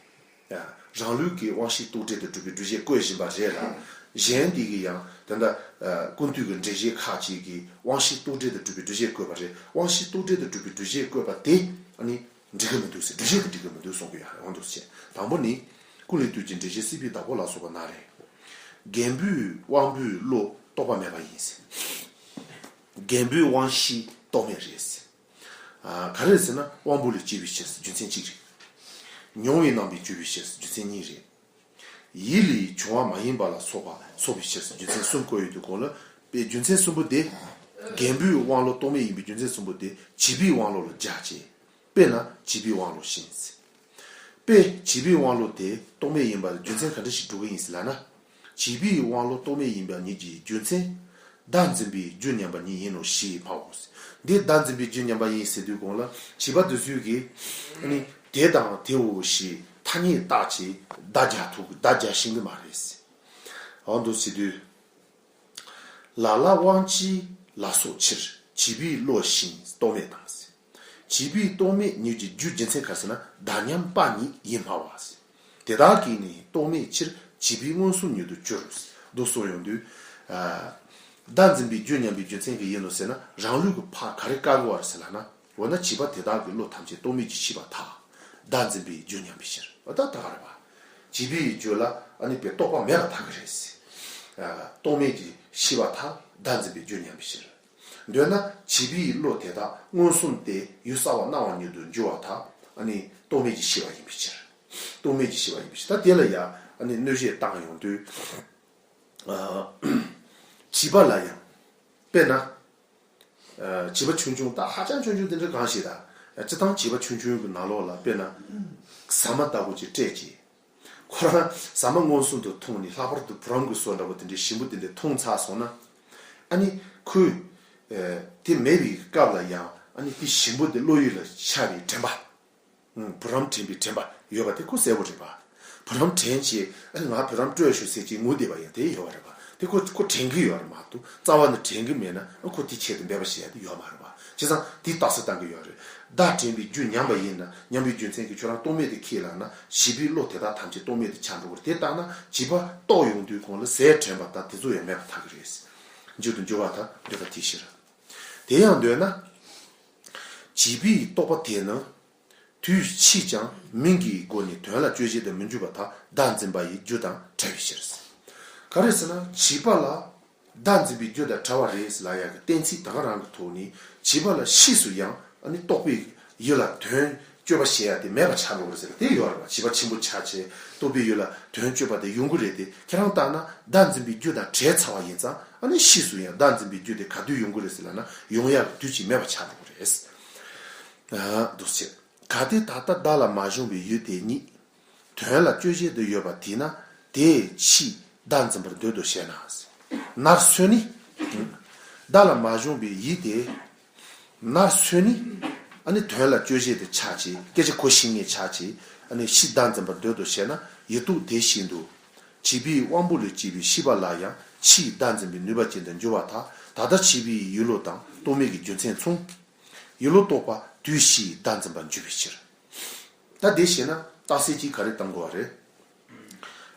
ཡ། རང་ལུགས་ཀྱི་དབང་ཤེས་རྟོག་བྲལ་དུ་གྲུབ་པའི་སྒྲུབ་བྱེད་བཀོད་བཞིན་པ་རེད་ལ། གཞན་དེ་གི་ཡང་དེ་འདྲ། ཨ། ཀུན་བཏུས་ཀྱི་འགྲེལ་བྱེད་ཁག་ཅིག་གིས་དབང་ཤེས་རྟོག་བྲལ་དུ་གྲུབ་པའི་སྒྲུབ་བྱེད་བཀོད་པ་རེད། དབང་ཤེས་རྟོག་བྲལ་དུ་གྲུབ་པའི་སྒྲུབ་བྱེད་བཀོད་པ་དེ། ཨ་ནི། འགྲིག་གི་མི་འདུག་ཟེར། སྒྲུབ་བྱེད་དེ་འགྲིག་གི་མི་འདུག་གསུང་གི་ཡོད་རེད། འོ་འདུག་ཟེར། དང་པོ་ནི། ཀུན་ལས་བཏུས་ཀྱི་འགྲེལ་བྱེད་སྲིད་པའི་བདག་པོ་ལ་སོགས་པ་ན་རེ། རྒན་པོས་དབང་པོའི་བློ་རྟོག་པ་མེད་པ་ཡིན་ཟེར། རྒན་པོའི་དབང་ཤེས་རྟོག་མེད་རེད་ཟེར། ཨ། ག་རེ་ཟེར་ན། དབང་པོ་ལས་སྐྱེས་པའི་ཕྱིར་རྒྱུ་མཚན་གཅིག་རེད། མྱོང་བའི་རྣམ་པས་བསྒྱུར་བའི་ཕྱིར་རྒྱུ་མཚན་གཉིས་རེད། ཡིད་ལས་བྱུང་བ་མ་ཡིན་པ་ལ་སོགས་པ་སོགས་པའི་ཕྱིར་རྒྱུ་མཚན་གསུམ་བཀོད་ཡོད་དུས་གོང་ལ། པའི་རྒྱུ་མཚན་གསུམ་པོ་དེ། རྒན་པོའི་དབང་བློ་རྟོག་མེད་ཡིན་པའི་རྒྱུ་མཚན་གསུམ་པོ་དེ་བྱིས་པའི་དབང་བློ་ལ་སྦྱར་བྱས། དཔེར་ན་བྱིས་པའི་དབང་བློ་བཞིན། དཔེ་བྱིས་པའི་དབང་བློ་དེ་རྟོག་མེད་ཡིན་པར་རྒྱུ་མཚན་ག་འདྲ་ཞིག་སྒྲུབ་ཀྱི་ཡིན་ཟེར་ལབ་ན། བྱིས་པའི་དབང་བློ་རྟོག་མེད་ཡིན་པ་ཉིད་ཀྱི་རྒྱུ་མཚན། བདག་འཛིན་པའི་རྒྱུ་ཉམས་པ་ཉིད་ཡིན་ནོ་ཞེས་སྨྲའོ། འདི་བདག་འཛིན་པའི་རྒྱུ་ཉམས་པ་ཡིན་ཟེར་དུས་གོང་ལ། བྱིས་པ་དེ་ཚོས་ཀྱིས། ཨ་ནི། དེ་དང་དེའོ་ཞེས་ཐ་སྙད་བཏགས་བྱས་བརྡ་རྒྱག་ཐུབ། བརྡ་རྒྱག་ཤེས་ཀྱི་མ་རེད། འོ་འདུག་ཟེར་དུས། ལ་ལ་དབང་བྱས་ལ་སོགས་ཕྱིར། བྱིས་པའི་བློ་བཞིན་རྟོག་མེད་དང་། བྱིས་པའི་རྟོག་མེད་ཉིད་ཀྱི་རྒྱུ་རྒྱུ་མཚན་ག་རེ་ཟེར་ན། བདག་མཉམ་པ་ཉིད་ཡིན་སྨྲ་བ། དེ་དག་གིས་ནི་རྟོག་མེད་ཕྱིར། བྱིས་པའི་མངོན་སུམ་ཉིད་དུ་གྱུར། འདུག་གསུངས་ཡོང་དུས། ཨ། བདག་འཛིན་པའི་རྒྱུ་ཉམས་པའི་རྒྱུ་མཚན་གྱིས་ཡིན་ནོ་ཟེར་ན། རང་ལུགས་ཀྱི་ཕར་ག་རེ་བཀག་དགོས་པ་རེད་ཟེར་ལབ་ན། འོ་ན་བྱིས་པ་དེ་དག་གི་བློ་ཐམས་ཅད་རྟོག་མེད་ཀྱིས་ཤེས་པར་ཐལ། བདག་འཛིན་པའི་རྒྱུ་ཉམས་པའི་ཕྱིར། འོ་ད་ད་ག་རེད་པ། བྱིས་པའི་རྒྱུད་ལ་ཨ་ནི་པའི་རྟོག་པ་མེད་པར་ཐལ་གྱི་རེད་ཟེར། ཨ། རྟོག་མེད་ཀྱིས་ཤེས་པར་ཐལ། བདག་འཛིན་པའི་རྒྱུ་ཉམས་པའི་ཕྱིར། འདོད་ན་བྱིས་པའི་བློ་དེ་དག་མངོན་སུམ་སྟེ་ཡུལ་གསལ་བར་སྣང་བ་ཉིད་དུ་འགྱུར་བར་ཐལ། ཨ་ནི་རྟོག་མེད་ཀྱིས་ཤེས་པ་ཡིན་པའི་ཕྱིར། རྟོག་མེད་ཀྱིས་ཤེས་པ་ཡིན་པའི་ཕྱིར། ད་དེ་ལ་ཡང་ཨ་ནི་གནོད་བྱེད་བཏང་ཡོང་དུས། ཨ། བྱིས་པ་ལ་ཡང་། དཔེར་ན། ཨ། བྱིས་པ་ཆུང་ཆུང་། ད་ཧ་ཅང་ཆུང་ཆུང་དེ་འདྲ་གང་ཞིག་ད། སྤྱིར་བཏང་བྱིས་པ་ཆུང་ཆུང་གི་ནང་ལོགས་ལ། དཔེར་ན། ཟ་མ་ལྟ་བུ་ཅིག་སྤྲད་ཅིག་ཁོ་རང་ཟ་མ་མངོན་སུམ་དུ་མཐོང་ནས། ལྷག་པར་དུ་བུ་རམ་གྱི་བཟོ་འདྲ་པོ་དེ་འདྲའི་ཞིམ་པོ་དེ་འདྲ་མཐོང་ཚར་སོང་ན། ཨ་ནི་ཁོས། ཨ། དེ་མེད་པའི་སྐབས་ལ་ཡང་། ཨ་ནི་དེ་ཞིམ་པོ་དེ་བློ་ཡུལ་ལ་འཆར་བའི་དྲན་པ། ཨང་། བུ་རམ་དྲན་པའི་དྲན་པ་ཡོད་པ་དེ་ཁོ་གསལ་པོ་རེད་པ། བུ་རམ་དྲན་བྱས། ཨ་ནི་ང་བུ་རམ་སྤྲོད་ཤོག་ཟེར་གྱི་ངུ་བསྡད་པ་ཡང་དེ་ཡོད་པ་རེད་པ། དེ་ཁོ་ཁོ་དྲན་གྱི་ཡོད་རེད་མ་གཏོགས། རྩ་བ་ནས་དྲན་གྱི་མེད་ན། ཨ། ཁོ་དེ་ཆེད་དུ་འབད་པ་བྱེད་ཡ་དེ་ཡོད་མ་རེད་པ། བྱས་ཙང་དེ་རྟགས་གསལ་བཏང་གི་ཡོད་རེད། བདག་དྲན་པའི་རྒྱུ་ཉམས་པ་ཡིན་ན། ཉམས་པའི་རྒྱུ་མཚན་གྱིས་ཁྱོད་རང་རྟོག་མེད་དེ་ཁས་བླངས་ན། བྱིས་པའི་བློ་དེ་དག་ཐམས་ཅད་རྟོག་མེད་དུ་ཆགས་འགྲོ་གི་རེད། དེ་ལྟར་ན་བྱིས་པ་རྟོགས་ཡོང་དུས་གོང་ལ་ཟས་དྲན་པ་དང་དེ་ཚོ་ཡང་མེད་པར་ཐལ་གྱི་རེད། མཇུག་ཏུ་འགྱུར་བར་ཐལ། འདོད་པ་དེའི་ཕྱིར། དེ་ཡང་འདོད་ན། བྱིས་པའི་རྟོག་པ་དེ་ནི། དུས་ཕྱིས་ཀྱང་མིང་གི་སྒོ་ནས་དོན་ལ་དཔྱོད་བྱེད་དུ་མི་འགྱུར་བར་ཐལ། བདག་འཛིན་པ་ཡི་རྒྱུ་དང་བྲལ་བའི་ཕྱིར། ག་རེ་ཟེར་ན། བྱིས་པ་ལ་བདག་འཛིན་པའི་རྒྱུ་དང་བྲལ་བ་རེད་ཟེར་ལབ་ཡག་གི་གཏན་ཚིགས་ད་ག་རང་གི་ཐོག་ནས། བྱིས་པ་ལ་ཕྱིས་སུ་ཡང་། ཨ་ནི་རྟོག་པའི་ཡུལ་ལ་དོན་སྤྱོད་པ་ཞེས་ཡ་དེ་མེད་པ་ཆགས་འགྲོ་གི་རེད་ཟེར་བ་དེ་ཡོད་རེད་པ། བྱིས་པ་ཆེན་པོ་ཆགས་བྱས་རྟོག་པའི་ཡུལ་ལ་དོན་སྤྱོད་པ་དེ་ཡོང་གི་རེད་དེ། ཁྱེད་རང་ལྟར་ན་བདག་འཛིན་པའི་རྒྱུ་དང་བྲལ་ཚར་བ་ཡིན་ཙང་། ཨ་ནི་ཕྱིས་སུ་ཡང་བདག་འཛིན་པའི་རྒྱུ་དེ་ག་དུས་ཡོང་གི་རེད་ཟེར་ལབ་ན། ཡོང་ཡག་གི་དུས་ཀྱི་མེད་པ་ཆགས་འགྲོ་གི་རེད། ཨ། འདུག་སེ། གལ་ཏེ་ད་ལྟ་བདག་ལ་མ་བྱུང་བའི་ཡུལ་དེ་ཉིད། དོན་ལ་དཔྱོད་བྱེད་དུ་ཡོད་པ་དེས་ན། དེ་ཕྱིས་བདག་འཛིན་པར་འདོད་དོ་ཞེ་ན། ནར་སོན་ནི། བདག་ལ་མ་བྱུང་བའི་ཡུལ་དེ། ནར་སོན་ནི། ཨ་ནི་དོན་ལ་དཔྱོད་བྱེད་དུ་ཆགས་བྱས། སྐད་ཆ་གོ་ཤེས་མཁན་ཆགས་བྱས། ཨ་ནི་ཕྱིས་བདག་འཛིན་པར་འདོད་དོ་ཞེ་ན། ཡུལ་རྟོག་དེ་བཞིན་དུ། བྱིས་པའི་དབང་པོ་ལས་སྐྱེས་པའི་ཤེས་པ་ལ་ཡང་ཕྱིས་བདག་འཛིན་པའི་ནུས་པ་ཅན་དུ་འགྱུར་བར་ཐལ། ད་ལྟ་བྱིས་པའི་ཡུལ་བློ་དང་རྟོག་མེད་ཀྱི་རྒྱུ་མཚན་མཚུངས། ཡུལ་བློ་རྟོག་པ་དུས་ཕྱིས་བདག་འཛིན་པར་འགྱུར་བའི་ཕྱིར། ད་དེ་བྱས་ན་རྟགས་གསལ་གྱིས་ག་རེ་བཏང་དགོས་པ་རེད།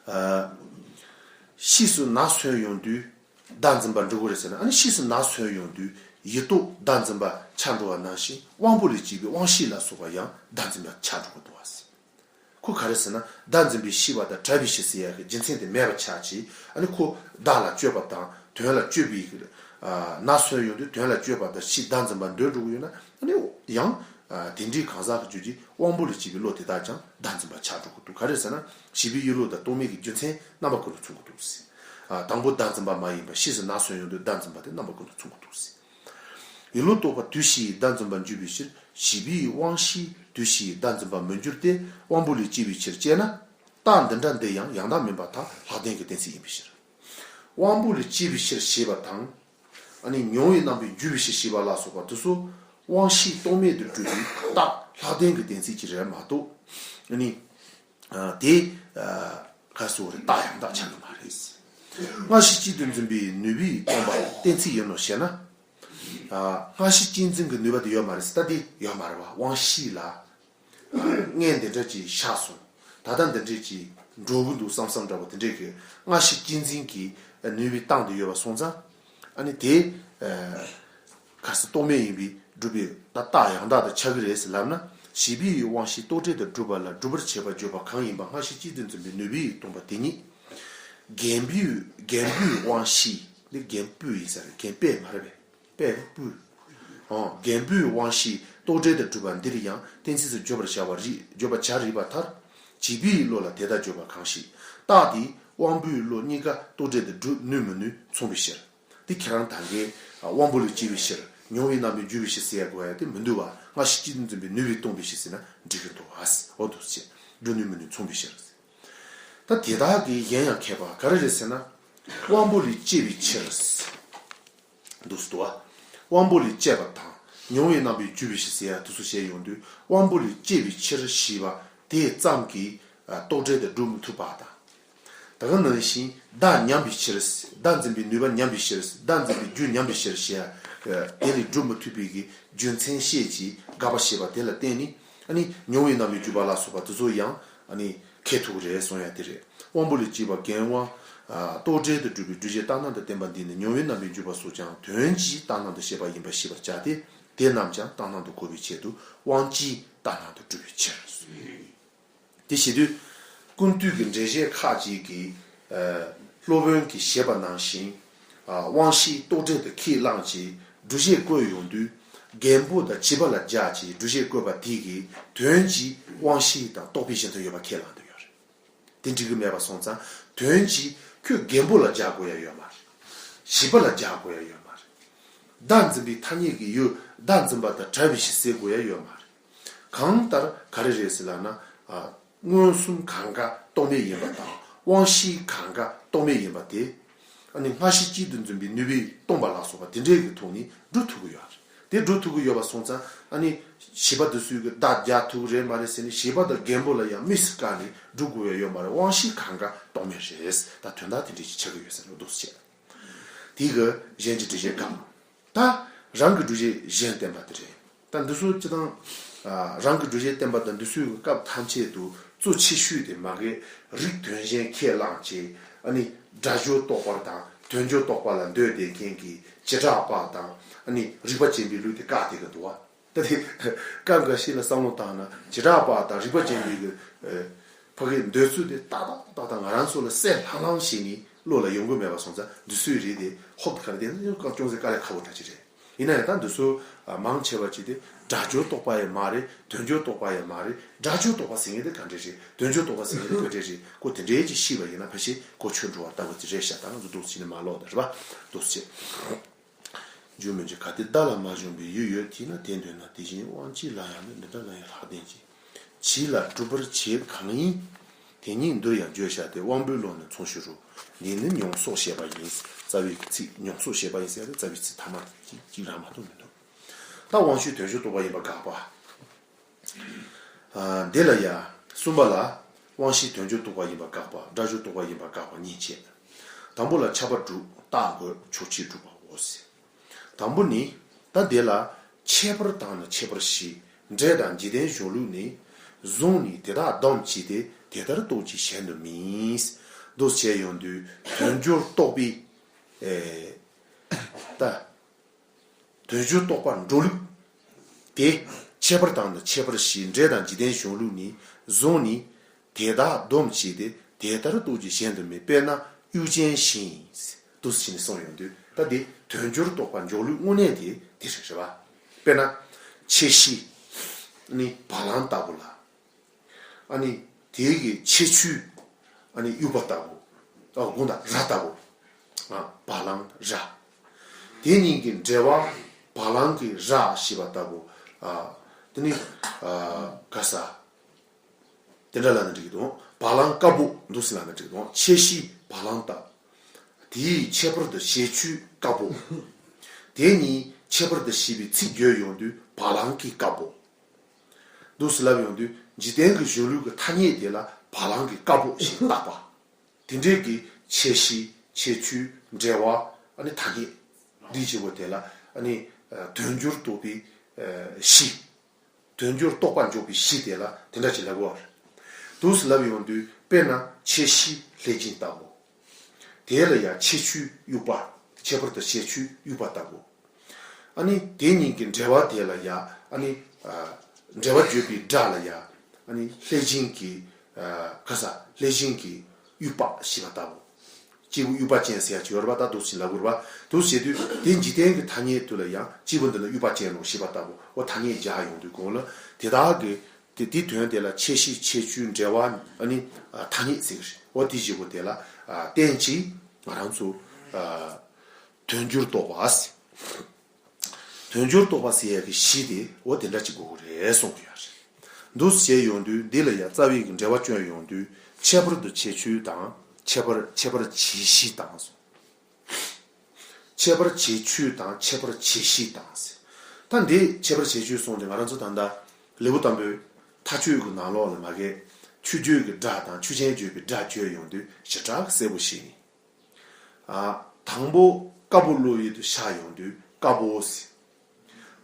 ཨ། ཕྱིས་སུ་ནར་སོན་ཡོང་དུས་བདག་འཛིན་པར་འགྲོ་གི་རེད་ཟེར་ན། ཨ་ནི་ཕྱིས་སུ་ནར་སོན་ཡོང་དུས་ཡུལ་རྟོག་བདག་འཛིན་པ་ཆགས་འགྲོ་བ་ནང་བཞིན། དབང་པོ་ལས་སྐྱེས་པའི་དབང་ཤེས་ལ་སོགས་པ་ཡང་བདག་འཛིན་པ་ཆགས་འགྲོ་གི་འདུག་བ། ཁོ་ག་རེ་ཟེར་ན། བདག་འཛིན་པའི་ཤེས་པ་དང་བྲལ་བའི་ཕྱིར་ཟེར་ཡག་གི་རྒྱུ་མཚན་དེ་མེད་པ་ཆགས་བྱས། ཨ་ནི་ཁོ་བདག་ལ་དཔྱོད་པ་དང་དོན་ལ་དཔྱོད་པའི། ཨ། ནར་སོན་ཡོང་དུས་དོན་ལ་དཔྱོད་པ་དང་ཕྱིས་བདག་འཛིན་པར་འདོད་འགྲོ་གི་ཡོད་ན། ཨ་ནི་ཡང་། ཨ། དེ་འདྲའི་གང་ཟག་གི་རྒྱུད་ཀྱི་དབང་པོ་ལས་སྐྱེས་པའི་བློ་དེ་དག་ཀྱང་བདག་འཛིན་པ་ཆགས་འགྲོ་གི་འདུག་ག་རེ་ཟེར་ན། བྱིས་པའི་ཡུལ་བློ་དང་རྟོག་མེད་ཀྱི་རྒྱུ་མཚན་རྣམ་པ་ཀུན་ལ་མཚུངས་ཀྱི་འདུག་ཟེར། ཨ། དང་པོ་བདག་འཛིན་པ་མ་ཡིན་པ་ཕྱིས་སུ་ནར་སོན་ཡོང་དུས་བདག་འཛིན་པ་དེ་རྣམ་པ་ཀུན་ལ་མཚུངས་ཀྱི་འདུག་ཟེར། ཡུལ་བློ་རྟོག་པ་དུས་གཞིའི་བདག་འཛིན་པར་འགྱུར་བའི་ཕྱིར། བྱིས་པའི་དབང་ཤེས་དུས་གཞིའི་བདག་འཛིན་པར་མི་འགྱུར་ཏེ། དབང་པོ་ལས་སྐྱེས་པའི་ཕྱིར་དཔྱད་ན། རྟགས་འདི་འདྲ་འདི་ཡང་ཡང་དག་མིན་པར་ཐལ། ལྷག་ལྡན་གྱི་གཏན་ཚིགས་ཡིན་པའི་ཕྱིར། དབང་པོ་ལས་སྐྱེས་པའི་ཕྱིར་ཞེས་པ་དང་། ཨ་ནི་མྱོང་བའི་རྣམ་པས་འགྱུར་བའི་ཕྱིར་ཞེས་པ་ལ་སོགས་པ་དེ་ཚོ་དབང་ཤེས་རྟོག་མེད་དུ་གྲུབ་པའི་རྟགས་ལྷག་ལྡན་གྱི་གཏན་ཚིགས་ཀྱི་རེད་མ་གཏོགས། ཨ་ནི། ཨ། དེ། ཨ། ག་སོགས་རེད། རྟགས་ཡང་དག་ཆགས་ཀྱི་མ་རེད། སྔ་ཕྱི་གཅིག་ཏུ་འཛིན་པའི་ནུས་པས་སྟོང་པ་གཏན་ཚིགས་ཡིན་ནོ་ཞེ་ན། ཨ། སྔ་ཕྱི་གཅིག་འཛིན་གྱི་ནུས་པ་དེ་ཡོད་མ་རེད་ཟེར། ད་དེ་ཡོད་མ་རེད་བ། དབང་ཤེས་ལ། ཨ། ངས་འདི་འདྲ་ཅིག་བཞག་སོང་། ད་ལྟ་འདི་འདྲ་ཅིག་འགྲོ་གི་འདུག་བསམ་བསམ་འདྲ་པོ་དེ་འདྲའི་གི་སྔ་ཕྱི་གཅིག་འཛིན་གྱི་ནུས་པའི་སྟེང་དུ་ཡོད་པ་སོང་ཙང་། ཨ་ནི་དེ། ཨ། གལ་སྲིད་རྟོག་མེད་ཡིན་པས་གྲུབ་པའི་ད་རྟགས་ཡང་དག་དེ་ཆགས་ཀྱི་རེད་ཟེར་ལབ་ན། བྱིས་པའི་དབང་ཤེས་རྟོག་བྲལ་དུ་གྲུབ་པ་ལ་སྒྲུབ་པར་བྱེད་པ་བརྗོད་པ་གང་ཡིན་པ་སྔ་ཕྱི་གཅིག་ཏུ་འཛིན་པའི་ནུས་པས་སྟོང་པ་དེ་ཉིད། རྒན་པོའི་རྒན་པོའི་དབང་ཤེས། འདི་རྒན་པོའི་ཡིན་ས་རེད། རྒན་པས་མ་རེད་པས། པས་པོའི། ཨོ། རྒན་པོའི་དབང་ཤེས་རྟོག་བྲལ་དུ་གྲུབ་པ་འདིར་ཡང་གཏན་ཚིགས་སུ་བརྗོད་པར་བྱ་བ་རིགས། བརྗོད་པར་བྱ་རིགས་པ་མཐར། བྱིས་པའི་བློ་ལ་དེ་ལྟར་བརྗོད་པ་གང་ཞིག་རྟགས་དེས་དབང་པོའི་བློ་གཉིས་ཀ་རྟོག་བྲལ་དུ་གྲུབ་ནུས་མི་ནུས་མཚུངས་པའི་ཕྱིར། དེ་ཁྱེད་རང་ད་གིན་དབང་པོ་ལས་སྐྱེས་པའི་ཕྱིར། མྱོང་བའི་རྣམ་པས་འགྱུར་བའི་ཕྱིར་ཟེར་ཡ་དགོས་ཡ་དེ་མི་འདུག་བ། སྔ་ཕྱི་གཅིག་ཏུ་འཛིན་པའི་ནུས་པས་སྟོང་པའི་ཕྱིར་ཟེར་ན་འགྲིག་གི་འདུག་བ། འོ་འདུག་སེ་བྱས། གྲུབ་ནུས་མི་ནུས་མཚུངས་པའི་ཕྱིར། ད་དེ་དག་གི་གཞན་ཡང་ཁྱད་པར་ག་རེ་རེད་ཟེར་ན། དབང་པོ་ལས་སྐྱེས་པའི་ཕྱིར། འདུག་སེ་འདུག་བ། དབང་པོ་ལས་སྐྱེས་པ་དང་མྱོང་བའི་རྣམ་པས་འགྱུར་བའི་ཕྱིར་ཟེར་ཡ་དེ་ཚོ་བཤད་ཡོང་དུས། དབང་པོ་ལས་སྐྱེས་པའི་ཕྱིར་ཞེས་པ་དེ་ཙམ་གྱིས། ཨ། རྟོག་བྲལ་དུ་སྒྲུབ་མི་ཐུབ་པ་དང་། ད་ག་ནང་བཞིན་བདག་ཉམས་པའི་ཕྱིར། བདག་འཛིན་པའི་ནུས་པ་ཉམས་པའི་ཕྱིར། བདག་འཛིན་པའི་རྒྱུ་ཉམས་པའི་ཕྱིར་ཞེས། ཨ། དེ་ལས་སྒྲུབ་མི་ཐུབ་པའི་གི་རྒྱུ་མཚན་བཤད་ཀྱི་དགག་པ་བྱེད་པ་དེ་ལ་བརྟེན་ནས། ཨ་ནི་མྱོང་བའི་རྣམ་པས་འགྱུར་བ་ལ་སོགས་པ་དེ་ཚོ་ཡང་། ཨ་ནི་ཁེགས་ཐུབ་ཀྱི་རེད་གསུང་ཡ་དེ་རེད། དབང་པོ་ལས་སྐྱེས་པ་རྒན་དབང་། ཨ། རྟོག་བྲལ་དུ་གྲུབ་པའི་སྒྲུབ་བྱེད་ལྟར་སྣང་དུ་བསྟན་པ་འདི་ནི་མྱོང་བའི་རྣམ་པས་འགྱུར་བ་སོགས་ཀྱང་དོན་གྱིས་ལྟར་སྣང་དུ་བཤད་པ་ཡིན་པར་ཤེས་པར་བྱ་སྟེ། དེ་རྣམས་ཀྱང་ལྟར་སྣང་དུ་གོ་བའི་ཆེད་དུ་དབང་གིས་ལྟར་སྣང་དུ་གྲུབ་པའི་ཕྱིར། དེ་བྱེད་དུས། ཀུན་བཏུས་ཀྱི་འགྲེལ་བཤད་ཁག་ཅིག་གིས། ཨ། སློབ་དཔོན་གྱིས་བཞེད་པ་ནང་བཞིན། ཨ། དབང་ཤེས་རྟོག་བྲལ་དུ་ཁས་བླངས་ཀྱིས་སྒྲུབ་བྱེད་བཀོད་ཡོང་དུས། རྒན་པོ་དང་བྱིས་པ་ལ་སྦྱར་གྱིས་སྒྲུབ་བྱེད་བཀོད་པ་དེ་གིས་དོན་གྱིས་དབང་ཤེས་དང་རྟོག་པའི་གཞན་དོན་ཡོད་པ་ཁས་བླངས་དུ་ཡོད་རེད། དེ་འགྲིག་གི་མེད་པ་སོང་ཙང་། དོན་གྱིས་ཁྱོད་རྒན་པོ་ལ་སྦྱར་དགོས་ཡ་ཡོད་མ་རེད། བྱིས་པ་ལ་སྦྱར་དགོས་ཡ་ཡོད་མ་རེད། བདག་འཛིན་པའི་ཐ་སྙད་ཀྱི་ཡུལ་བདག་འཛིན་པ་དང་བྲལ་བའི་ཕྱིར་ཟེར་དགོས་ཡ་ཡོད་མ་རེད། གང་ལྟར་ག་རེ་རེད་ཟེར་ལབ་ན། ཨ། མངོན་སུམ་གང་ག་རྟོག་མེད་ཡིན་པ་དང་། དབང་ཤེས་གང་ག་རྟོག་མེད་ཡིན་པ་དེ། ཨ་ནི་སྔ་ཕྱི་གཅིག་ཏུ་འཛིན་པའི་ནུས་པས་སྟོང་པ་ལ་སོགས་པ་དེ་འདྲའི་གི་ཐོག་ནས་སྒྲུབ་ཐུབ་ཀྱི་ཡོད་རེད། དེ་སྒྲུབ་ཐུབ་ཀྱི་ཡོད་པ་སོང་ཙང་། ཨ་ནི་བྱིས་པ་དེ་ཚོས་གི་བདག་རྒྱག་ཐུབ་ཀྱི་རེད་མ་རེད་ཟེར་ནས་བྱིས་པ་དང་རྒན་པོ་ལ་ཡང་དམིགས་སུ་བཀར་ནས་སྒྲུབ་དགོས་ཡ་ཡོད་མ་རེད། དབང་ཤེས་གང་ག་རྟོག་མེད་རེད། ད་དོན་དག་དེ་འདྲའི་ཅིག་ཆགས་ཀྱི་ཡོད་ཟེར་ནས་འདུག་སེ་བྱས། དེ་གི་གཞན་གྱི་འགྲེལ་བཤད་གང་། ད་རང་གི་སྒྲུབ་བྱེད་གཞན་བསྟན་པ་དེ་རེད། ད་འདི་ཚོ་སྤྱིར་བཏང་། ཨ། རང་གི་སྒྲུབ་བྱེད་བསྟན་པ་དང་འདི་ཚོའི་སྐབས་ཐམས་ཅད་དུ་གཙོ་ཆེ་ཤོས་དེ་མ་གི་རིགས་དོན་གཞན་ཁས་བླངས་བྱས། ཨ་ནི་སྒྲ་སྦྱོར་རྟོག་པ་དང་དོན་སྦྱོར་རྟོག་པ་ལ་འདོད་བསྡད་མཁན་གྱི་བྱེ་བྲག་པ་དང་། ཨ་ནི་རིགས་པ་ཅན་པའི་ལུགས་དེ་བཀག་བསྡད་ཀྱི་འདུག་བ། ད་དེ་སྐབས་འགའ་ཞིག་ལ་བསམ་བློ་བཏང་ན། བྱེ་བྲག་པ་དང་རིགས་པ་ཅན་པའི་གི། ཨ། ཕ་གིའི་འདོད་ཚུལ་དེ་ཏག་ཏག་ཏག་ཏག་ང་རང་ཚོ་ལ་གསལ་ལྷང་ལྷང་ཞིག་ནི་བློ་ལ་ཡོང་གི་མེད་པ་སོང་ཙང་། འདི་ཚོའི་རིགས་དེ་ཧོབ་ག་རེ་དེ་ཅུང་ཟད་དཀའ་ལས་ཁག་པོ་འདྲ་ཅིག་རེད། ཡིན་ན་ཡང་ད་འདི་ཚོ་མང་ཆེ་བ་ཅིག་དེ་སྒྲ་སྦྱོར་རྟོག་པ་ཡང་མ་རེད། དོན་སྦྱོར་རྟོག་པ་ཡང་མ་རེད། སྒྲ་སྦྱོར་རྟོག་པ་ཟེར་མཁན་དེ་ག་འདྲ་རེད། དོན་སྦྱོར་རྟོག་པ་ཟེར་མཁན་དེ་ག་འདྲ་རེད། ཁོ་དེ་འདྲའི་ཅིག་ཤེས་པ་ཡིན་ན་ཕལ་ཆེར་གོ་ཆོད་འགྲོ་བ་ལྟ་བུ་དེ་རེད་ཤག་ད་ང་ཚོ་འདུག་སེ་བྱས་ནས་མ་ཀློག་ད་རེད་པ། འདུག་སེ་བྱས། འཇུག་མི་འཇུག་གལ་ཏེ་བདག་ལ་མ་བྱུང་བའི་ཡུལ་ཡོད་དེས་ན། དེ་འདོད་ན་དེ་བཞིན་དབང་གིས་ལ་ཡང་ནི། འདི་འདྲ་ལ་ཡང་ལྷག་ལྡན་གྱི། བྱིས་ལ་སྒྲུབ་པར་བྱེད་གང་ཡིན། དེ་ཉིད་འདིར་ཡང་བརྗོད་བྱ་སྟེ། དབང་པོའི་བློ་ནི་མཚུངས་ཕྱིར་རོ། འདིས་ནི་མྱོང་སོགས་བཤད་པ་ཡིན། རྩ་བའི་ཚིག་མྱོང་སོགས་བཤད་པ་ཡིན་ཟེར་ཏེ་རྩ་བའི་ཚིག་ཐ་མ་གཅིག་གཅིག་རང་མ་གཏོགས་མི་འདུག་ད་དབང་ཤེས་དོན་སྦྱོར་རྟོག་པ་ཡིན་པ་དགག་པ། ཨ། འདི་ལ་ཡ། གསུམ་པ་ལ། དབང་ཤེས་དོན་སྦྱོར་རྟོག་པ་ཡིན་པ་དགག་པ། སྒྲ་སྦྱོར་རྟོག་པ་ཡིན་པ་དགག་པ་གཉིས་བྱས། དང་པོ་ལ་ཁྱད་པར་སྒྲུབ་རྟགས་དགོས། ཕྱོགས་ཆོས་སྒྲུབ་པའོ་ཟེར། དང་པོ་ནི། ད་དེ་ལ་ཁྱད་པར་དང་ནི་ཁྱད་པར་ཞེས། འབྲས་དང་འཇིག་རྟེན་གཞུང་ལུགས་ནི། བཟུང་ནས་དེ་དག་སྡོམ་བྱས་ཏེ། དེ་ལྟར་རྟོགས་ཀྱི་གཞན་དུ་མིན། འདུག་སེ་བྱས་ཡོང་དུས་དོན་སྦྱོར་རྟོག་པའི། ཨེ། ད། དོན་སྦྱོར་རྟོག་པ་འགྲོ་ལུགས་དེ། ཁྱད་པར་དང་ནི་ཁྱད་པར་ཞེས། འབྲས་དང་འཇིག་རྟེན་གཞུང་ལུགས་ནི། བཟུང་ནས་དེ་དག་སྡོམ་བྱས་ཏེ། དེ་ལྟར་རྟོགས་ཀྱི་གཞན་དུ་མིན། དཔེར་ན་དབྱུག་ཅན་བཞིན། འདུག་སེ་བྱས་ནས་གསུངས་ཡོང་དུས། ད་དེ་དོན་སྦྱོར་རྟོག་པ་འཇོག་ལུགས་དངོས་གནས་དེ་དེ་རེད་པ། དཔེར་ན། ཁྱད་གཞི། ནི་བ་ལང་ལྟ་བུ་ལ། ཨ་ནི་དེའི་གི་ཁྱད་ཆོས། ཨ་ནི་དབྱུག་པ་ལྟ་བུ། ཨ་དགུང་དང་རྭ་ལྟ་བུ། ཨ་བ་ལང་རྭ། དེ་གཉིས་ཀྱི་འབྲེལ་བ། བ་ལང་གི་རྭ་ཞེས་པ་ལྟ་བུ། ཨ་དེ་ནི་ཨ་ག་ས། དེ་འདྲ་ལབ་ན་འགྲིག་གི་འདུག་བ་ལང་དཀར་པོ་འདུག་སེ་ལབ་ན་འགྲིག་གི་འདུག་ཁྱད་གཞི་བ་ལང་ལྟ། དེའི་ཁྱད་པར་དུ་བྱེད་ཆོས་དཀར་པོ། དེ་གཉིས་ཁྱད་པར་དུ་བྱེད་པའི་ཚིག་བརྗོད་ཡོང་དུས་བ་ལང་གི་དཀར་པོ། འདུག་སེ་ལབ་ཡོང་དུས་འཇིག་རྟེན་གྱི་གཞུང་ལུགས་ཀྱི་ཐ་སྙད་དེ་ལ་བ་ལང་གི་དཀར་པོ་ཞེས་བཏགས་པ། དེ་འདྲའི་གི་ཁྱད་གཞི་ཁྱད་ཆོས་འབྲེལ་བ་ཨ་ནི་ཐ་སྙད་འདི་བྱེད་པོ་དེ་ལ་ཨ་ནི་དོན་སྦྱོར་རྟོགས་པའི་གཞི། དོན་སྦྱོར་རྟོགས་པ་འཇོག་པའི་གཞི་དེ་ལ་དེ་འདྲ་ཅིག་ལབ་དགོས་པ་རེད། འདུག་སེ་ལབ་ཡོང་དུས་དཔེར་ན་ཁྱད་གཞི་ལྷས་སྦྱིན་ལྟ་བུ། དེ་ལ་ཡང་ཁྱད་ཆོས་དབྱུག་པ། ཁྱད་པར་དུ་བྱེད་ཆོས་དབྱུག་པ་ལྟ་བུ། ཨ་ནི་དེ་གཉིས་ཀྱི་འབྲེལ་བ་དེ་ལ་ཡང་ཨ་ནི་ཨ་འབྲེལ་བ་བརྗོད་པའི་སྒྲ་ལ་ཡང་ཨ་ནི་ལྷས་སྦྱིན་གྱི་ཨ་ག་ས་ལྷས་སྦྱིན་གྱི་དབྱུག་པ་ཞེས་པ་ལྟ་བུ། སྐྱེས་བུ་དབྱུག་པ་ཅན་ཟེར་ཡ་ཅིག་ཡོད་རེད་པ། ད་འདུག་སེ་ལབ་དགོས་རེད་པ། འདུག་ཟེར་དུས་དེ་འཇིག་རྟེན་གྱི་ཐ་སྙད་དུ་ལ་ཡང་སྐྱེས་བུ་འདི་ནི་དབྱུག་པ་ཅན་ནོ་ཞེས་པ་ལྟ་བུ་འོ་ཐ་སྙད་སྦྱར་ཡོང་དུས་གོང་ལ་དེ་དག་གི་དེ་དེའི་དོན་དེ་ལ་ཁྱད་གཞི་ཁྱད་ཆོས་འབྲེལ་བ་ཨ་ནི་ཐ་སྙད་ཟེར་གི་རེད། འོ་དེ་བཞི་པོ་དེ་ལ་བརྟེན་ཅིང་ང་རང་ཚོ་དོན་སྦྱོར་རྟོགས་པ་ཟེར། དོན་སྦྱོར་རྟོགས་པ་ཟེར་ཡ་གི་གཞི་དེ་འོ་དེ་འདྲ་ཅིག་དགོས་ཀྱི་རེད་གསུང་གི་ཡོད་རེད། འདུག་སེ་བྱས་ཡོང་དུས་འདི་ལ་ཡང་རྩ་བའི་གི་འགྲེལ་པ་བསྐྱོན་ཡོང་དུས་ཁྱད་པར་དུ་བྱེད་ཆོས་དང་ཁྱད་པར་ཁྱད་པར་བྱེད་གཞི་དང་གསུངས། ཁྱད་པར་བྱེད་ཆོས་དང་ཁྱད་པར་བྱེད་གཞི་དང་ཟེར། ད་འདི་ཁྱད་པར་བྱེད་ཆོས་གསུངས་ཏེ་ང་རང་ཚོ་ད་ལྟ་ལེའུ་དང་པོའི་མཐའ་དཔྱོད་ཀྱི་ནང་ལོགས་ལ་མ་གི་ཆོས་བརྗོད་ཀྱི་སྒྲ་དང་ཆོས་ཅན་བརྗོད་པའི་སྒྲ་བརྗོད་ཡོང་དུས་ཞེ་དྲག་གསལ་པོ་ཞིག་ཡིན། ཨ། དང་པོ་དཀར་པོ་བློ་ཡུལ་དུ་ཤར་ཡོང་དུས་དཀར་པོ་ཟེར།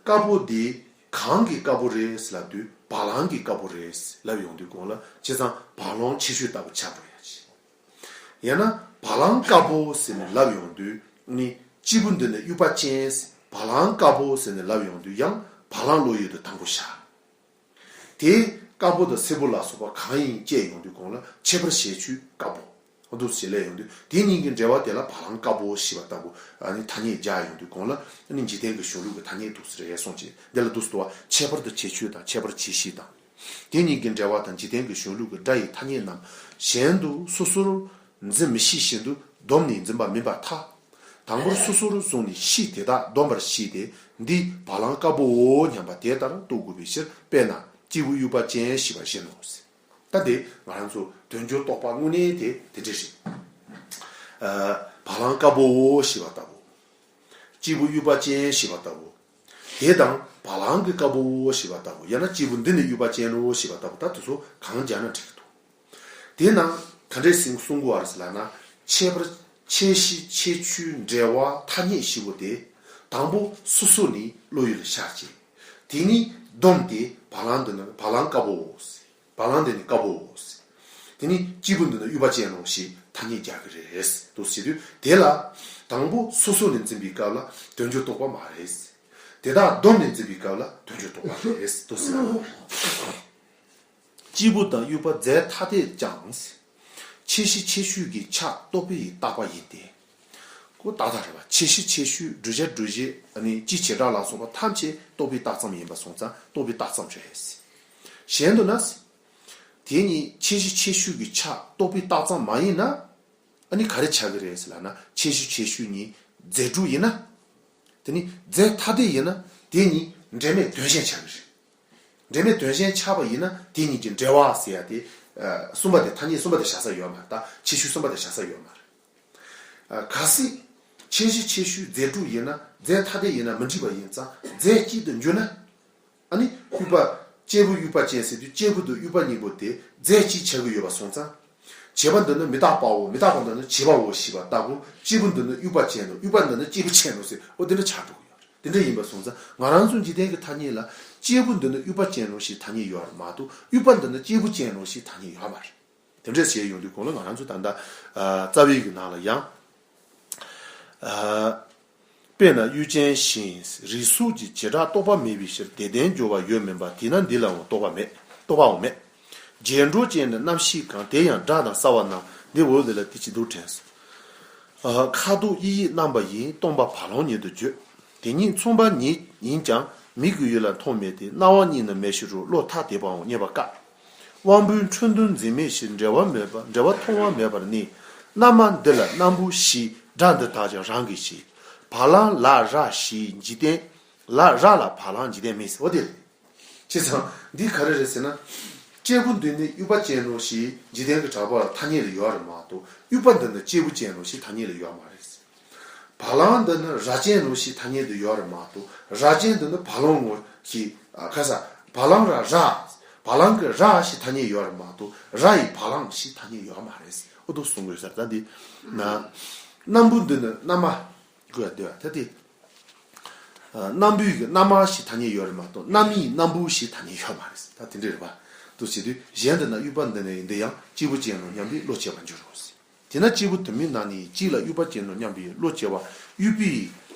དཀར་པོ་འདི་གང་གི་དཀར་པོ་རེད་ཟེར་ལབ་དུས་བ་ལང་གི་དཀར་པོ་རེད་ཟེར་ལབ་ཡོང་དུས་གོང་ལ་བྱས་ཙང་བ་ལང་ཁྱད་ཆོས་ལྟ་བུ་ཆགས་འགྲོ་ཡ་ཅིག་ཡང་ན་བ་ལང་དཀར་པོ་ཟེར་ནས་ལབ་ཡོང་དུས་ནི་སྐྱེས་བུ་འདི་ནི་དབྱུག་པ་ཅན་ཟེར། བ་ལང་དཀར་པོ་ཟེར་ནས་ལབ་ཡོང་དུས་ཡང་བ་ལང་བློ་ཡུལ་དུ་དང་པོ་ཤར། དེ་དཀར་པོ་དང་སེར་པོ་ལ་སོགས་པ་གང་ཡིན་དཔྱད་ཡོང་དུས་གོང་ལ་ཁྱད་པར་བྱེད་ཆོས་དཀར་པོ། འདུག་ཟེར་ལས་ཡོང་དུས་དེ་གཉིས་ཀྱི་འབྲེལ་བ་དེ་ལ་བ་ལང་དཀར་པོ་ཞེས་པ་ལྟ་བུ་ཨ་ནི་ཐ་སྙད་སྦྱར་ཡོང་དུས་གོང་ལ་ཨ་ནི་འཇིག་རྟེན་གྱི་གཞུང་ལུགས་ཀྱི་ཐ་སྙད་འདུག་ཟེར་ཡས་སོང་ཅིག་འདི་ལ་འདུག་སེ་འདུག་བ། ཁྱད་པར་དུ་བྱེད་ཆོས་དང་ཁྱད་པར་བྱེད་གཞི་དང་། དེ་གཉིས་ཀྱི་འབྲེལ་བ་དང་འཇིག་རྟེན་གྱི་གཞུང་ལུགས་ཀྱི་སྒྲ་ཡི་ཐ་སྙད་རྣམས་གཞན་དུ་སོ་སོར་འཛིན་མི་ཤེས་བཞིན་དུ་བསྡོམས་ནས་འཛིན་པ་མིན་པར་ཐལ། དང་པོར་སོ་སོར་བཟུང་ནས་ཤེས་དེ་དག་བསྡོམས་པར་ཤེས་ཏེ་འདི་བ་ལང་དཀར་པོའོ་སྙམ་པ་དེ་ལྟར་རྟོགས་དགོས་པའི་ཕྱིར། དཔེར་ན་སྐྱེས་བུ་དབྱུག་པ་ཅན་ཞེས་པ་བཞིན་ནོ། ད་དེ་ང་རང་ཚོ་དོན་སྦྱོར་རྟོགས་པ་དངོས་གནས་དེ་དེ་འདྲ་ཞིག་ཨ། བ་ལང་དཀར་པོའོ་ཞེས་པ་ལྟ་བུ། སྐྱེས་བུ་དབྱུག་པ་ཅན་ཞེས་པ་ལྟ་བུ། དེ་དང་བ་ལང་གི་དཀར་པོའོ་ཞེས་པ་ལྟ་བུ་ཡང་ན་སྐྱེས་བུ་འདི་ནི་དབྱུག་པ་ཅན་ནོ་ཞེས་པ་ལྟ་བུ་ད་དེ་ཚོ་གང་སྦྱར་ན་འགྲིག་གི་འདུག་དེས་ན་ག་འདྲས་སེ་གསུང་དགོས་པ་རེད་ཟེར་ལབ་ན་ཁྱད་པར་ཁྱད་གཞི་ཁྱད་ཆོས་འབྲེལ་བ་ཐ་སྙད་བཞི་པོ་དེ་དང་པོ་སོ་སོ་ནས་བློ་ཡུལ་ལ་ཤར་བྱས། དེ་ནས་བསྡོམས་ཏེ་བ་ལང་འདི་ནི་བ་ལང་དཀར་པོའོ་ཟེར། བ་ལང་འདི་ནི་དཀར་པོའོ་ཟེར། དེ་ནས་སྐྱེས་བུ་འདི་ནི་དབྱུག་པ་ཅན་ནོ་ཞེས་ཐ་སྙད་རྒྱག་གི་རེད་འདུག་ཟེར་དུས་དེ་ལ་དང་པོ་སོ་སོ་ནས་འཛིན་པའི་སྐབས་ལ་དོན་སྦྱོར་རྟོགས་པ་མ་རེད། དེ་དག་བསྡོམས་ནས་འཛིན་པའི་སྐབས་ལ་དོན་སྦྱོར་རྟོགས་པ་རེད་འདུག་ཟེར། སྐྱེས་བུ་དང་དབྱུག་པ་རྫས་ཐ་དད་ཀྱང་། ཁྱད་གཞི་ཁྱད་ཆོས་ཀྱི་ཆ་རྟོག་པས་བཏགས་པ་ཡིན་ཏེ། ཁོ་ཏག་ཏག་རེད་པ། ཁྱད་གཞི་ཁྱད་ཆོས་སྒྲུབ་བྱ་སྒྲུབ་བྱེད་ཨ་ནི་སྤྱི་བྱེ་བྲག་ལ་སོགས་པ་ཐམས་ཅད་རྟོག་པས་བཏགས་ཙམ་ཡིན་པ་སོང་ཙང་རྟོག་པས་བཏགས་ཙམ་རེད། གཞན་དུ་ན། དེ་ཉིད་ཁྱད་གཞི་ཁྱད་ཆོས་ཀྱི་ཆ་རྟོག་པས་བཏགས་ཙམ་མ་ཡིན་ན། ཨ་ནི་ག་རེ་ཆགས་ཀྱི་རེད་ཟེར་ལབ་ན་ཁྱད་གཞི་ཁྱད་ཆོས་གཉིས་རྫས་གྲུབ་ཡིན་ན། དེ་ནི་རྫས་ཐ་དད་ཡིན་ན་དེ་གཉིས་འབྲེལ་མེད་དོན་གཞན་ཆགས་ཀྱི་རེད། འབྲེལ་མེད་དོན་གཞན་ཆགས་པ་ཡིན་ན་དེ་གཉིས་ཀྱི་འབྲེལ་བ་ཟེར་ཡ་དེ། ཨ། གསུམ་པ་དེ་ཐ་སྙད་གསུམ་པ་དེ་བཞག་ས་ཡོད་མ་རེད། ད་ཁྱད་ཆོས་གསུམ་པ་དེ་བཞག་ས་ཡོད་མ་རེད། ཨ། གལ་སྲིད་ཁྱད་གཞི་ཁྱད་ཆོས་རྫས་གྲུབ་ཡིན་ན་རྫས་ཐ་དད་ཡིན་ན་མི་འགྲིག་པ་ཡིན་ཙང་རྫས་གཅིག་ཏུ་འགྱུར་ན། ཨ་ནི་དབྱུག་པ། སྐྱེས་བུ་དབྱུག་པ་ཅན་ཟེར་དུས་སྐྱེས་བུ་དང་དབྱུག་པ་གཉིས་པོ་དེ་རྫས་གཅིག་ཆགས་ཀྱི་ཡོད་པ་སོང་ཙང་། བྱེད་པ་འདི་ནི་མི་རྟག་པའོ། མི་རྟག་པ་འདི་ནི་བྱེད་པའོ་ཞེས་པ་ལྟ་བུ་སྐྱེས་བུ་འདི་ནི་དབྱུག་པ་ཅན་ནོ། དབྱུག་པ་འདི་ནི་སྐྱེས་བུ་ཅན་ནོ་ཟེར་འོ་དེ་འདྲ་ཆགས་འགྲོ་གི་ཡོད་རེད། དེ་འདྲ་ཡིན་པ་སོང་ཙང་ང་རང་ཚོ་འཇིག་རྟེན་གྱི་ཐ་སྙད་ལ་སྐྱེས་བུ་འདི་ནི་དབྱུག་པ་ཅན་ནོ་ཞེས་ཐ་སྙད་ཡོད་རེད་མ་གཏོགས་དབྱུག་པ་འདི་ནི་སྐྱེས་བུ་ཅན་ནོ་ཞེས་ཐ་སྙད་ཡོད་མ་རེད། དེ་འདྲ་བྱས་ཡོང་དུས་གོང་ལ་ང་རང་ཚོ་ད་ལྟ་ཨ། རྩ་བའི་གི་ནང་ལ་ཡང་། ཨ། དཔེར་ན་དབྱུག་ཅན་ཞིང་། རིགས་གཟུགས་ཀྱི་བྱེ་བྲག་རྟོག་པ་མེད་པའི་ཕྱིར་དེ་ལྡན་སྦྱོར་བ་ཡོད་མིན་པ་དེས་ན་འདི་ལའང་རྟོག་པ་མེད། རྟོག་པའང་མེད། རྗེས་འགྲོ་ཅན་ནི་རྣམ་ཤེས་གང་། དེ་ཡང་སྒྲ་དང་རྩ་བ་རྣམས། འདི་འོད་ལས་ལ་དེ་ཇི་ལྟར་དྲན། ཨ། ཁ་དོག་དབྱིབས་ཡི་རྣམ་པ་ཡིས། སྟོང་པ་བ་ལང་ཉིད་དུ་བརྗོད། དེ་ཉིད་མཚུངས་པ་ཉིད་ཡིན་ཀྱང་ མིག་གི་ཡུལ་ལ་མཐོང་མེད་དེ། རྣ་བ་གཉིས་ན་མེད་ཕྱིར་རོ། བློ་ཐ་དད་པའང་རྙེད་པ་དཀའ། དབང་པོའི་འཕྲོ་འདུ་འཛིན་མེད་ཕྱིར། འབྲེལ་བ་མེད་པ་འབྲེལ་བ་མཐོང་བ་མེད་པར་ནི། རྣམ་པ་འདི་ལ་སྣམ་བུ་བཞི། སྒྲ་འདི་དག་ཀྱང་རང་གིས་ཤེས། བ་ལང་ལ་ར་ཞེས་འཇིག་རྟེན། ལ་ར་ལ་བ་ལང་འཇིག་རྟེན་མིན་ཟེར། འོ་དེ་རེད། བྱས་ཙང་འདི་ག་རེ་རེད་ཟེར་ན། སྐྱེས་བུ་འདི་ནི་དབྱུག་པ་ཅན་ནོ་ཞེས་འཇིག་རྟེན་གྱི་གྲགས་པ་ལ་ཐ་སྙད་ལ་ཡོད་རེད་མ་གཏོགས། དབྱུག་པ་འདི་ནི་སྐྱེས་བུ་ཅན་ནོ་ཞེས་ཐ་སྙད་ལ་ཡོད་མ་རེད། བ་ལང་འདི་ནི་ར་ཅན་ནོ་ཞེས་ཐ་སྙད་དུ་ཡོད་རེད་མ་གཏོགས། ར་ཅན་འདི་ནི་བ་ལང་ངོ་ཞེས། ཨ། ཁ་ས། བ་ལང་ར་ར། བ་ལང་གི་ར་ཞེས་ཐ་སྙད་ཡོད་རེད་མ་གཏོགས། ར་ཡི་བ་ལང་ཞེས་ཐ་སྙད་ཡོད་མ་རེད། འོ་དེ་གསུང་དགོས་ས་རེད། ད་འདི་ན། སྣམ་བུ་འདི་ནི་སྣམ་མ་དགོས་ཡ་འདོད་ད་དེ། ཨ། སྣམ་བུའི་གི་སྣམ་མ་ཞེས་ཐ་སྙད་ཡོད་རེད་མ་གཏོགས། སྣམ་མིའི་སྣམ་བུ་ཞེས་ཐ་སྙད་ཡོད་མ་རེད། ད་དེ་འདྲ་རེད་པ། དེ་བྱེད་དུས་གཞན་དུ་ན་དབྱུག་པ་འདི་ནི་འདི་ཡང་སྐྱེས་བུ་ཅན་ནོ་སྙམ་པའི་བློ་སྐྱེ་བར་འགྱུར་རོ། དེས་ན་སྐྱེས་བུ་དུ་མའི་ནང་ནས་གཅིག་ལ་དབྱུག་པ་ཅན་ནོ་སྙམ་པའི་བློ་སྐྱེ་བ། དབྱུག་པས་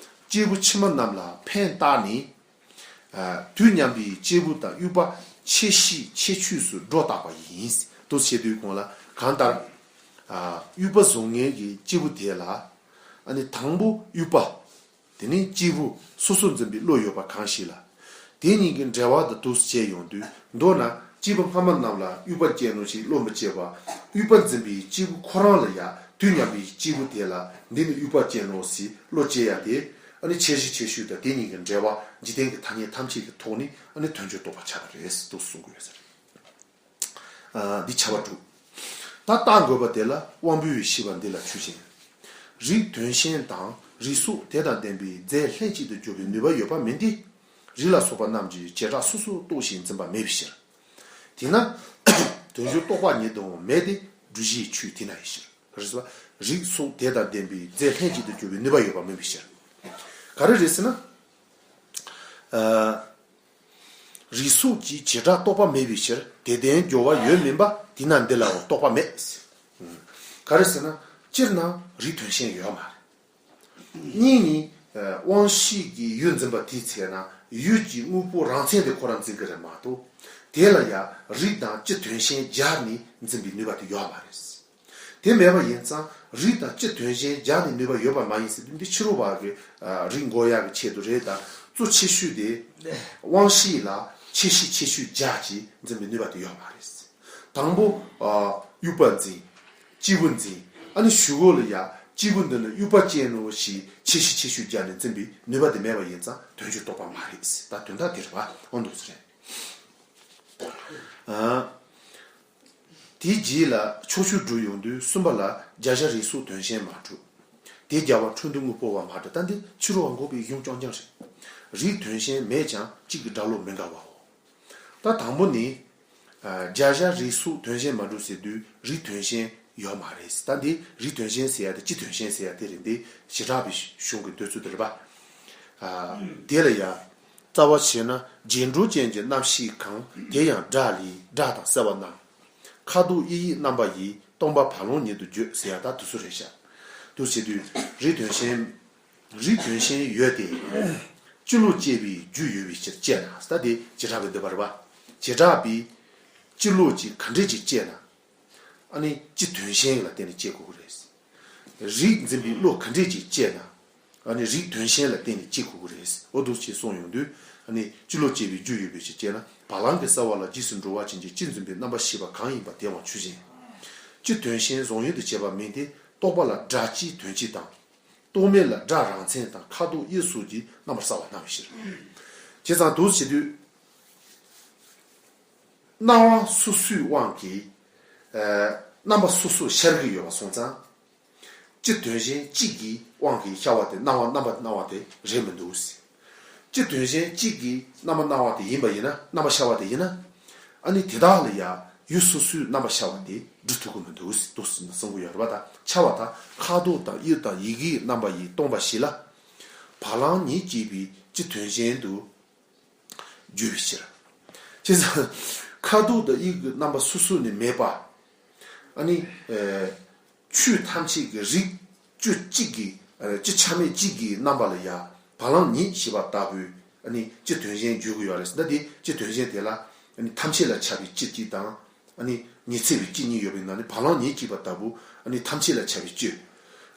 སྐྱེས་བུ་ཕྱི་མ་རྣམས་ལ་ཕན་བཏགས་ནས། ཨ། དུས་མཉམ་པའི་སྐྱེས་བུ་དང་དབྱུག་པ་ཆེ་ཤོས་ཆེ་ཆུང་སུ་སྒྲོ་བཏགས་པ་ཡིན། དེ་བྱེད་དུས་གོང་ལ་གང་ལྟར། ཨ། དབྱུག་པ་བཟུང་མཁན་གྱི་སྐྱེས་བུ་དེ་ལ། ཨ་ནི་དང་པོ་དབྱུག་པ། དེ་ནས་སྐྱེས་བུ་སོ་སོར་འཛིན་པའི་བློ་ཡོད་པ་གང་ཞིག་ལ། དེ་གཉིས་ཀྱི་འབྲེལ་བ་དང་དུ་བྱས་ཡོང་དུས། མདོར་ན་སྐྱེས་བུ་སྔ་མ་རྣམས་ལ་དབྱུག་པ་ཅན་ནོ་ཞེས་བློ་མི་སྐྱེ་བར། དབྱུག་པ་འཛིན་པའི་སྐྱེས་བུ་ཁོ་རང་ལ་ཡང་དུས་མཉམ་པའི་སྐྱེས་བུ་དེ་ལ་འདི་ནི་དབྱུག་པ་ཅན་ནོ་ཞེས་བློ་སྐྱེ་ཡ་དེ། ཨ་ནི་ཆེ་ཤོས་ཆེ་ཤོས་དང་དེ་གཉིས་ཀྱི་འབྲེལ་བ་འཇིག་རྟེན་གྱི་ཐ་སྙད་ཐམས་ཅད་ཀྱི་ཐོག་ནས་ཨ་ནི་དོན་བྱེད་རྟོགས་པ་ཆགས་པ་རེད་དུ་གསུང་གི་ཡོད་ཟེར། ཨ། འདི་བྱ་བ་དྲུག་ད་བརྟག་དགོས་པ་དེ་ལ་དབང་པོའི་ཤེས་པ་འདི་ལ་ཆོས་ཅན། རིགས་དོན་ཞེན་དང་རིགས་སོགས་དེ་དང་ལྡན་པའི་རྫས་ལྷན་ཅིག་ཏུ་གྱུར་པའི་ནུས་པ་ཡོད་པ་མིན་ཏེ། རིགས་ལ་སོགས་པ་རྣམས་ཀྱི་བྱེ་བྲག་སོ་སོར་རྟོགས་ཤིང་འཛིན་པ་མེད་པའི་ཕྱིར། དེས་ན་དོན་བྱེད་རྟོགས་པ་ཉིད་དུའང་མེད་དེ། བསྒྲུབ་བྱའི་ཆོས་དེ་ན་ཡི་ཕྱིར། རེད་ཟེར་བ། རིགས་སོགས་དེ་དང་ལྡན་པའི་རྫས་ལྷན་ཅིག་ཏུ་གྱུར་པའི་ནུས་པ་ཡོད་པ་མིན་པའི་ཕྱིར། ག་རེ་རེད་ཟེར་ན། ཨ། རིགས་སོགས་ཀྱི་བྱེ་བྲག་རྟོགས་པ་མེད་པའི་ཕྱིར། དེ་ལྡན་སྦྱོར་བ་ཡོད་མིན་པ། དེས་ན་འདི་ལའང་རྟོགས་པ་མེད། ག་རེ་ཟེར་ན། སྤྱིར་ན་རིགས་དོན་ཞེན་ཡོད་མ་རེད། གཉིས་ནི། ཨ། དབང་ཤེས་ཀྱི་ཡུལ་འཛིན་པ་དེའི་ཚེ་ན་ཡུལ་གྱི་དངོས་པོ་རང་མཚན་དེ་ཁོ་རང་འཛིན་གྱི་རེད་མ་གཏོགས། དེ་ལ་ཡང་རིགས་དང་སྤྱི་དོན་ཞེན་སྦྱར་ནས་འཛིན་པའི་ནུས་པ་དེ་ཡོད་མ་རེད། དེ་མེད་པ་ཡིན་ཙང་རིགས་དང་སྤྱི་དོན་ཞེན་སྦྱར་ནས་ནུས་པ་ཡོད་པ་མ་ཡིན་ཟེར་དུས། འདི་ཕྱི་རོལ་པ་གི། ཨ། རིགས་འགོག་ཡག་གི་ཆེད་དུ་རེད། ད་གཙོ་ཆེ་ཤོས་དེ་དབང་ཤེས་ལ་ཆེ་ཤོས་ཆེ་ཤོས་སྦྱར་གྱིས་འཛིན་པའི་ནུས་པ་དེ་ཡོད་མ་རེད། དང་པོ། ཨ། དབྱུག་པ་འཛིན། སྐྱེས་བུ་འཛིན། ཨ་ནི་གཞུག་གུ་ལ་ཡ་སྐྱེས་བུ་འདི་ནི་དབྱུག་པ་ཅན་ནོ་ཞེས་ཆེ་ཤོས་ཆེ་ཤོས་སྦྱར་ནས་འཛིན་པའི་ནུས་པ་དེ་མེད་པ་ཡིན་ཙང་དོན་བྱེད་རྟོགས་པ་མ་རེད། ད་དོན་དག་དེ་རེད་པ། འོ་འདུག་ཟེར། ཨ། དེའི་རྗེས་ལ་ཕྱོགས་ཆོས་སྒྲུབ་ཡོང་དུས་གསུམ་པ་ལ་བརྒྱ་བྱ་རིགས་སོགས་དོན་ཞེན་མ་གྲུབ། དེ་བརྒྱ་བ་འཕྲོ་འདུ་དངོས་པོ་བ་མ་གྲུབ། ད་འདི་ཕྱི་རོལ་པ་འགོག་པའི་གཞུང་རྐྱང་རྐྱང་རེད། རིགས་དོན་ཞེན་མེད་ཀྱང་གཅིག་གི་སྒྲ་བློ་མི་འགལ་བའོ། ད་དང་པོ་ནི། ཨ། བརྒྱ་བྱ་རིགས་སོགས་དོན་ཞེན་མ་གྲུབ་ཟེར་དུས་རིགས་དོན་ཞེན་ཡོད་མ་རེད། ད་འདི་རིགས་དོན་ཞེན་ཟེར་ཡ་དེ་སྤྱི་དོན་ཞེན་ཟེར་ཡ་དེ་རེད། འདི་བྱེ་བྲག་པའི་གཞུང་གི་འདོད་ཚུལ་དེ་རེད་པ། ཨ། དེ་ལ་ཡ། རྩ་བ་བྱས་ན་རྗེས་འགྲོ་ཅན་གྱི་རྣམ་ཤེས་གང་། དེ་ཡང་སྒྲ་ལས་སྒྲ་དང་སེལ་བ་རྣམས། ཁ་དོག་དབྱིབས་ཡི་རྣམ་པ་ཡིས། སྟོང་པ་བ་ལང་ཉིད་དུ་བརྗོད་ཟེར་ཡ་ད་དེ་ཚོ་རེད་ཤག་དེ་བྱེད་དུས་རིགས་དོན་ཞེན། རིགས་དོན་ཞེན་ཡོད་དེ། སྤྱི་བློ་སྐྱེ་བའི་རྒྱུ་ཡོད་པའི་ཕྱིར་དཔྱད་ན། ད་དེ་བྱེ་བྲག་པའི་འདོད་པ་རེད་པ། བྱེ་བྲག་པའི་སྤྱི་བློ་གཅིག་ག་འདྲས་ཅིག་སྐྱེ་ན། ཨ་ནི་སྤྱི་དོན་ཞེན་ལ་བརྟེན་ནས་སྐྱེ་དགོས་ཀྱི་རེད། རིགས་འཛིན་པའི་བློ་ག་འདྲས་ཅིག་སྐྱེ་ན། ཨ་ནི་རིགས་དོན་ཞེན་ལ་བརྟེན་ནས་སྐྱེ་དགོས་ཀྱི་རེད། འོ་འདུག་ཅེས་གསུངས་ཡོང་དུས། ཨ་ནི་སྤྱི་བློ་སྐྱེ་བའི་རྒྱུ་ཡོད་པའི་ཕྱིར་དཔྱད་ན། བ་ལང་གི་སེལ་བ་ལ་རྗེས་སུ་འགྲོ་བ་ཅན་གྱི་སྤྱི་འཛིན་པའི་རྣམ་པར་ཤེས་པ་གང་ཡིན་པ་དེའང་ཆོས་ཅན། སྤྱི་དོན་ཞེན་བཟང་ཡུལ་དུ་བྱེད་པ་མིན་ཏེ། རྟོག་པ་ལ་སྒྲ་སྤྱིའི་དོན་སྤྱི་དང་། རྟོག་མེད་ལ་སྒྲ་རང་མཚན་དང་། ཁ་དོག་དབྱིབས་སོགས་ཀྱི་རྣམ་པར་སེལ་བ་རྣམས་ཕྱིར། བྱས་ཙང་འདུག་བྱེད་དུས། སྣང་བ་སོ་སོའི་དབང་གིས། ཨ། རྣམ་པ་སོ་སོར་ཤར་གྱི་ཡོད་པ་སོང་ཙང་། སྤྱི་དོན་ཞེན་གཅིག་གི་དབང་གིས་ཤར་བ་དེ་སྣང་བ་རྣམ་པར་སྣང་བ་དེ་རེད་མི་འདུག་ཟེར། སྤྱི་དོན་ཞེན་གཅིག་གི་རྣམ་པར་སྣང་བ་དེ་ཡིན་པ་ཡིན་ན། རྣམ་པར་ཤར་བ་དེ་ཡིན་ན། ཨ་ནི་དེ་དག་ལ་ཡང་ཡུལ་སོ་སོའི་རྣམ་པར་ཤར་བ་དེ་སྒྲུབ་ཐུབ་ཀྱི་མི་འདུག་ཟེར་དུ་གསུང་གི་ཡོད་རེད་པ། ད་ཤར་བ་དང་ཁ་དོག་དང་དབྱིབས་དང་ཡི་གེའི་རྣམ་པ་ཡིས་སྟོང་པ་བཞི་ལ། བ་ལང་ཉིད་ཅེས་པའི་སྤྱི་དོན་ཞེན་དུ། བརྗོད་པའི་ཕྱིར། བྱས་ཙང་ཁ་དོག་དང་དབྱིབས་ཀྱི་རྣམ་པ་སོ་སོ་ནས་མེད་པ། ཨ་ནི། ཨེ། ཆོས་ཐམས་ཅད་ཀྱི་རིགས་སྤྱི་གཅིག་གི། ཨེ། སྤྱི་ཆ་མེད་གཅིག་གི་རྣམ་པ་ལ་ཡང་བ་ལང་ཉིད་ཞེས་པ་ལྟ་བུའི། ཨ་ནི་སྤྱི་དོན་ཞེན་བརྗོད་ཀྱི་ཡོད་རེད། ད་དེ་སྤྱི་དོན་ཞེན་དེ་ལ། ཨ་ནི་ཐམས་ཅད་ལ་ཁྱབ་པའི་སྤྱི་གཅིག་དང་། ཨ་ནི་ཉི་ཚེ་བའི་སྤྱི་གཉིས་ཡོད་པའི་ནང་ནས་བ་ལང་ཉིད་ཅེས་པ་ལྟ་བུ། ཨ་ནི་ཐམས་ཅད་ལ་ཁྱབ་པའི་སྤྱི།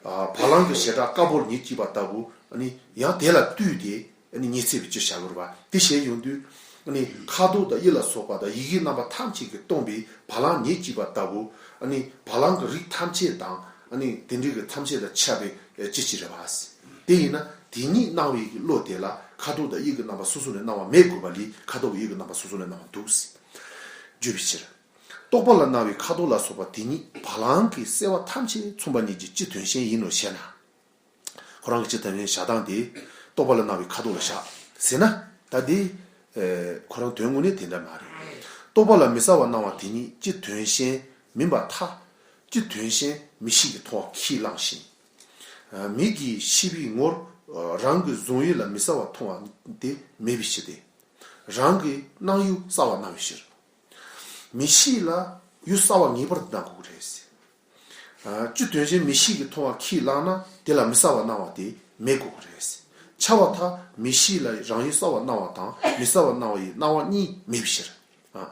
ཨ། བ་ལང་གི་བྱེ་བྲག་དཀར་པོ་ཉིད་ཅེས་པ་ལྟ་བུ། ཨ་ནི་ཡང་དེ་ལ་ལྟོས་ཏེ། ཨ་ནི་ཉི་ཚེ་བའི་སྤྱི་བྱ་དགོས་རེད་པ། དེ་བྱས་ཡོང་དུས་ཨ་ནི་ཁ་དོག་དང་དབྱིབས་ལ་སོགས་པ་དང་ཡི་གེ་རྣམ་པ་ཐམས་ཅད་ཀྱིས་སྟོང་པའི་བ་ལང་ཉིད་ཅེས་པ་ལྟ་བུ། ཨ་ནི་བ་ལང་གི་རིགས་ཐམས་ཅད་དང་ཨ་ནི་དེ་འདྲའི་གི་ཐམས་ཅད་དང་ཁྱབ་པའི་སྤྱི་ཅིག་རེད་པ། དེ་ཡིན་ན་དེ་ཉིད་སྣང་བའི་གི་བློ་དེ་ལ་ཁ་དོག་དང་དབྱིབས་ཀྱི་རྣམ་པ་སོ་སོ་ནས་སྣང་བ་མེད་དགོས་པ་ལས་ཁ་དོག་གི་དབྱིབས་ཀྱི་རྣམ་པ་སོ་སོ་ནས་སྣང་བ་འདུག་ཟེར། བརྗོད་པའི་ཕྱིར། རྟོག་པ་ལ་སྣང་བའི་ཁ་དོག་ལ་སོགས་པ་དེ་ཉིད་བ་ལང་གི་སེལ་བ་ཐམས་ཅད་མཚུངས་པ་ཉིད་ཀྱི་སྤྱི་དོན་གཞན་ཡིན་ནོ་ཞེ་ན། ཁོ་རང་གི་སྤྱི་དོན་གཞན་བཞག་སྟངས་དེ་རྟོག་པ་ལ་སྣང་བའི་ཁ་དོག་ལ་བཞག་ཟེར་ན། ད་དེ་ཨེ་ཁོ་རང་དོན་དངོས་གནས་དེ་འདྲ་མ་རེད། རྟོག་པ་ལ་མི་གསལ་བར་སྣང་བ་དེ་ཉིད་སྤྱི་དོན་གཞན་མིན་པར་ཐལ། སྤྱི་དོན་གཞན་མིག་ཤེས་ཀྱིས་མཐོང་བ་ཁས་བླངས་ཤིང་། ཨ་མིག་གིས་ཤེས་པའི་ངོར་ཨ་རང་གི་གཟུང་ཡུལ་ལ་མི་གསལ་བར་མཐོང་བ་དེ་མེད་པའི་ཕྱིར་ཏེ། རང་གི་སྣང་ཡུལ་གསལ་བར་སྣང་བའི་ཕྱིར། མིག་ཤེས་ལ་ཡུལ་གསལ་བ་ངེས་པར་དུ་སྣང་དགོས་ཀྱི་རེད། ཨ་སྤྱི་དོན་གཞན་མིག་ཤེས་ཀྱིས་མཐོང་བ་ཁས་བླངས་ན་དེ་ལ་མི་གསལ་བར་སྣང་བ་དེ་མེད་དགོས་ཀྱི་རེད། ཁྱབ་པར་ཐལ། མིག་ཤེས་ལ་རང་ཡུལ་གསལ་བར་སྣང་བ་དང་མི་གསལ་བར་སྣང་བ་ཡི་སྣང་བ་གཉིས་མེད་པའི་ཕྱིར། ཨ་